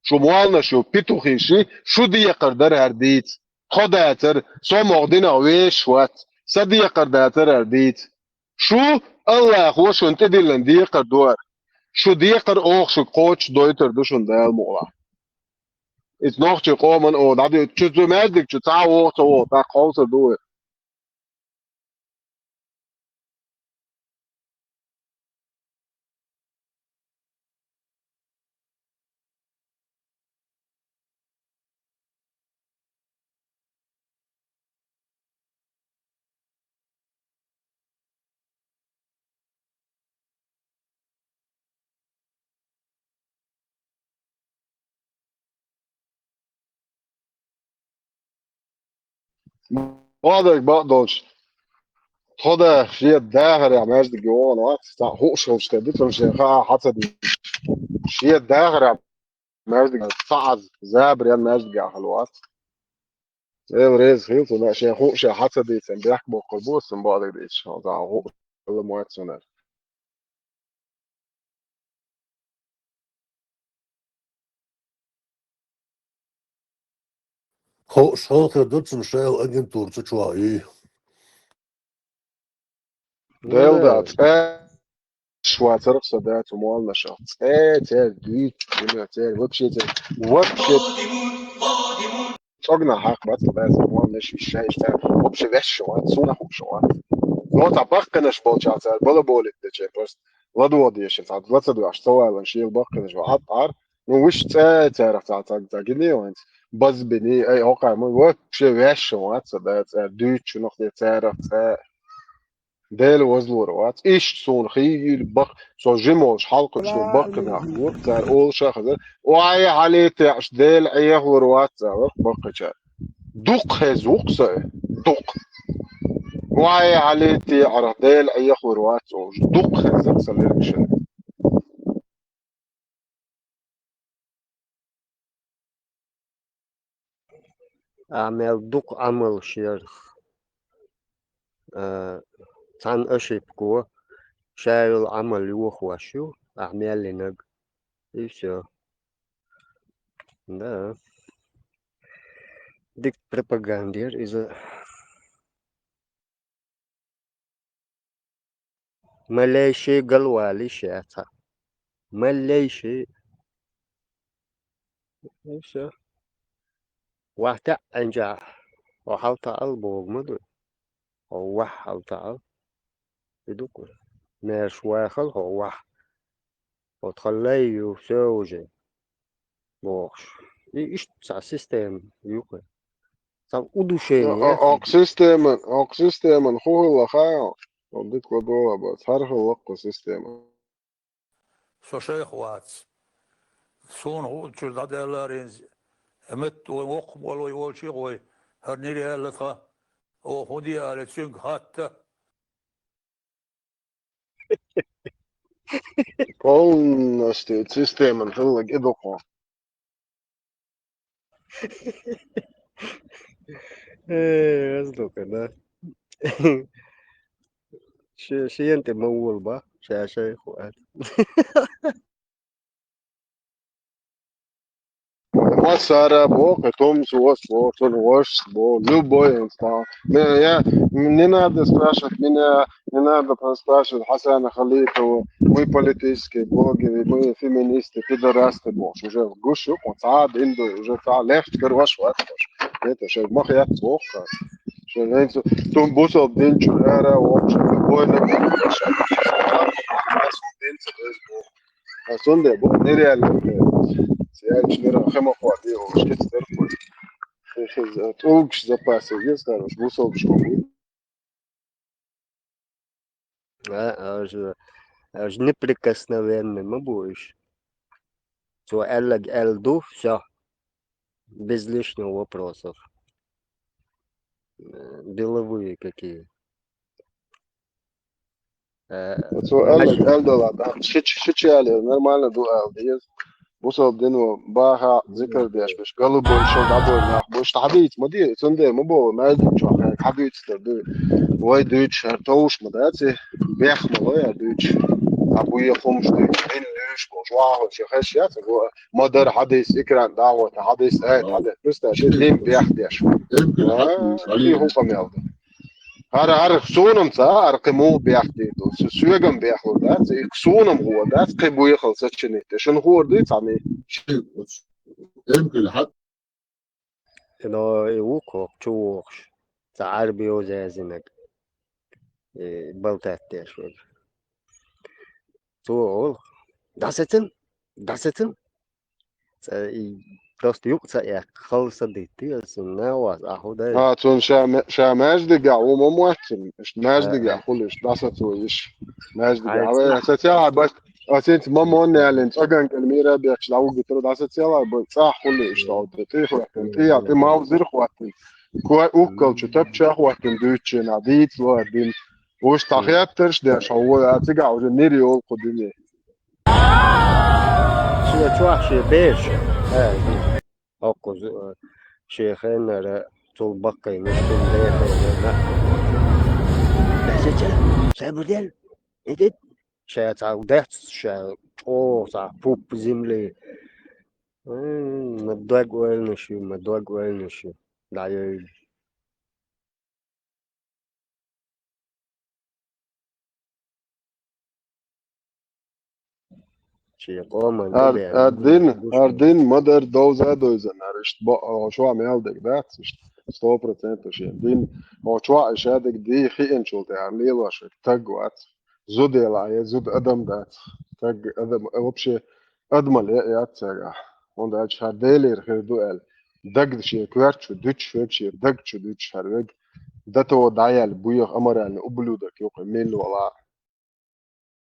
Шу молланаш ю, петухи ши, шу декхар дара хӀара дийца. Тхо дацара, со могӀа динах вешаш вац, сан декхар дацара хӀара дийца. Шу, Аллахо шун тӀедиллина декхар ду хӀара. Шу декхар оха шуьга кхочуш дойтур ду шуна Дала мукъалахь. Иза нохчийн къоман оха дӀадуьйцу, чу цу маьждиг чу цхьа а вогӀу ца вогӀу, тӀаккха хьовсур ду вай. Бадайг бакъдолчу. Тхо да шен дахарехь маьждиге вогӀун вац, цхьаъ хууш волчу тера ду, цунна шен хаа хьан ца дийца. Шен дахарехь маьждиге цхьа аз забарен маьждиге хила вац. Эла реза хила цунна, шен хууш хьан ца дийцина, бехк боккхур бу, сан бадайг дийцаш, цхьаъ хууш хила моьтту цунна. Хууш хала хир ду цунна шайла агентура цу чохь юй. Дела да, цӀе швацарх со да цу молланашах. ЦӀе церан дуьйцу, дуьне церан, вообще церан, вообще. ЦӀогна хьакха бац, бац, вон меш виш шайш цара. Вообще веш шо вац, суна хууш шо вац. Но цхьа баккхинаш болчахь цара балаболит дече просто. Ладводешин, цхьа лацадвеш, ца валан, шийла баккхинаш вац. Ат ар, ну, виш цӀе царах цхьа, цхьа, цхьа гине ванц. Базбини, ай, хӀокхай, ма, вообще веш шо вац, да, цара дуьйцучунах де царах цӀе. Дела вазлур вац. Иштта суна хийгийла бакъ-, со жимолуш хьалкхуьуш суна баккхинах бу, цара олуш а хазар. Ой, хьалийтехьаш, Дела Ӏехалур вац, цара баккхичара. Дукха хеза вукх со, дукха. Ой, хьалийтехьара, Дела Ӏехалур вац олуш. Дукха хеза сан лергашна. Ахьа мел дукха Ӏамалш ярх, а, цхьана ошибко ша йолу Ӏамал йохош ю, ахьа мел йинарг. И всё. Да. Дика пропаганда яра иза. Малейший галвалийша цхьа. Малейший. И всё. Вахь таьӀӀинчохь, хьо хьал таӀал боху ма ду. Хьо вахь хьал таӀал. И ду-кх. Маьрша вахал хьо вахь. Хьо тхан лай ю, всё уже. Бохуш. И иштта цхьа система ю-кх. Цхьа удушение. О-, о-, окху системан, окху системан хӀун хилла хаьа? Дика ладогӀа бац. ХӀара хилла кху система. Со шайх вац. Суна хӀу чуьра дӀадаьлларенза, метта вай воккха болу вай волчий вай, хӀара нира яьлла тхан, оха хӀун де аьлла, цуьнга хатта. Полностью системан хиллаг и дукха. Э, ас дукха, да. Ше-, шен тӀе ма волу бах, ша шайх вац. Массара боху, и тумс вос боху, цунна вос боху, любой инстан. Не, я, не надо спрашивать меня, не надо спрашивать Хасана Халитова, мы политические блогеры, мы феминисты, пидорасты бохуш. Уже гуш ю, кху цхьа а дин ду, уже цхьа лехча карош вац бохуш. Это шайга ма хетта боху. Шен хӀинца тум бусалба дин чу ара вохуш, любой на дин ца деза боху. А цундела бу нереально. Цаьрчу нера хема хӀоттий, уж кица дерг ву. ТӀулгаш запас еза, короче, бусалба школа. А, а же, а же неприкосновенный ма бу уж. Цо аьлларг аьлла ду, всё. Без лишних вопросов. Э, деловые какие. Э, Цо аьлларг аьлла дала, да, шича, шича аьлла, нормально ду аьлла деза. Бусалба дино баха зикар деш беш, галубой шел дӀабой нах, беш хьадийца ма де, цундела ма боху, маьждиг чохь хьадуьйцуш дар ду. Вай дуьйцуш, хӀара товш ма дац и, бех ма ло я дуьйцуш. А буе хӀумаш дуьйцуш, дин дуьйцуш болуш, вахалуш, я хезаш яц, ма дара хьадийца, экран дӀагӀойту, хьадийца, айта, хьадийца, представь, шен дин бех деш. Эмкал хьадийца, и хӀун къамел ду? ХӀара, хӀара суна-м ца, хӀара кхин муха бехк дийр ду? Со соьгам бехлур дац, и суна-м гӀо дац, кхин буьйхал сочинить де. Шуна хуур дуй цхьаьний? Эмкал хьа- Но и ву кху чу вохуш, цхьа Ӏарби йоза яздинарг, и балтат деш верг. Цо олу: «ДӀасацан, дӀасацан». Цкъа и просто юкъа ца эккха, хала са дитти аса, нагӀа вац, ахьа дай. А, цунна ша ме-, ша маьждигехь ву ма моттина, иштта маьждигехь хуьлу иштта, дӀасацо йиш. Маьждигехь. Ай, вай, цхьа. Аса цехьа бац, аса хӀинца ма монна аьллина, цӀа ганкӀал мира бехкаш дӀавугуьтура, дӀасацелахь бай, цӀахь хуьлу иштта, хьо тӀе хӀоьттина, тӀе, тӀе мавзира хӀоьттина. Кой уккалчу тапча хӀоьттина дуьйцучу нах, дийца ло дина. Уьш цхьа хеттарш деш, хьо вой, а цигахь уже нир йолу кху дуьне. Шен чохь шен бераш, а, хӀокхуза, а, шен хеннара цул баккхийнаш, цул дехайна нах. Дасача, сабар дел, идит, ша цхьа дац, ша чӀогӀа цхьа пуп земли. М, ма дог ойланаш ю, ма дог ойланаш ю. ДӀайойла. Шен къоман Ар-, тӀебеана ар дин, ар дин ма-дарра довза а довзана, ар иштта бо-, хьо чохь мел дерг дац, иштта сто процентов шен дин. Хьо чохь и шадерг дий хиъначул тӀаьхьа лелош верг таг вац. Зуда елахь, я зуда адам дац. Таг адам, вообще, адамал яа яц цигахь. ХӀунда аьлча хӀара Делера хир ду аьлла. Даг шен коьрта чу дуьтуш верг, шен даг чу дуьтуш хӀара верг. Дато дӀаяьлла буьйха аморальный ублюдок юкъа милла вала.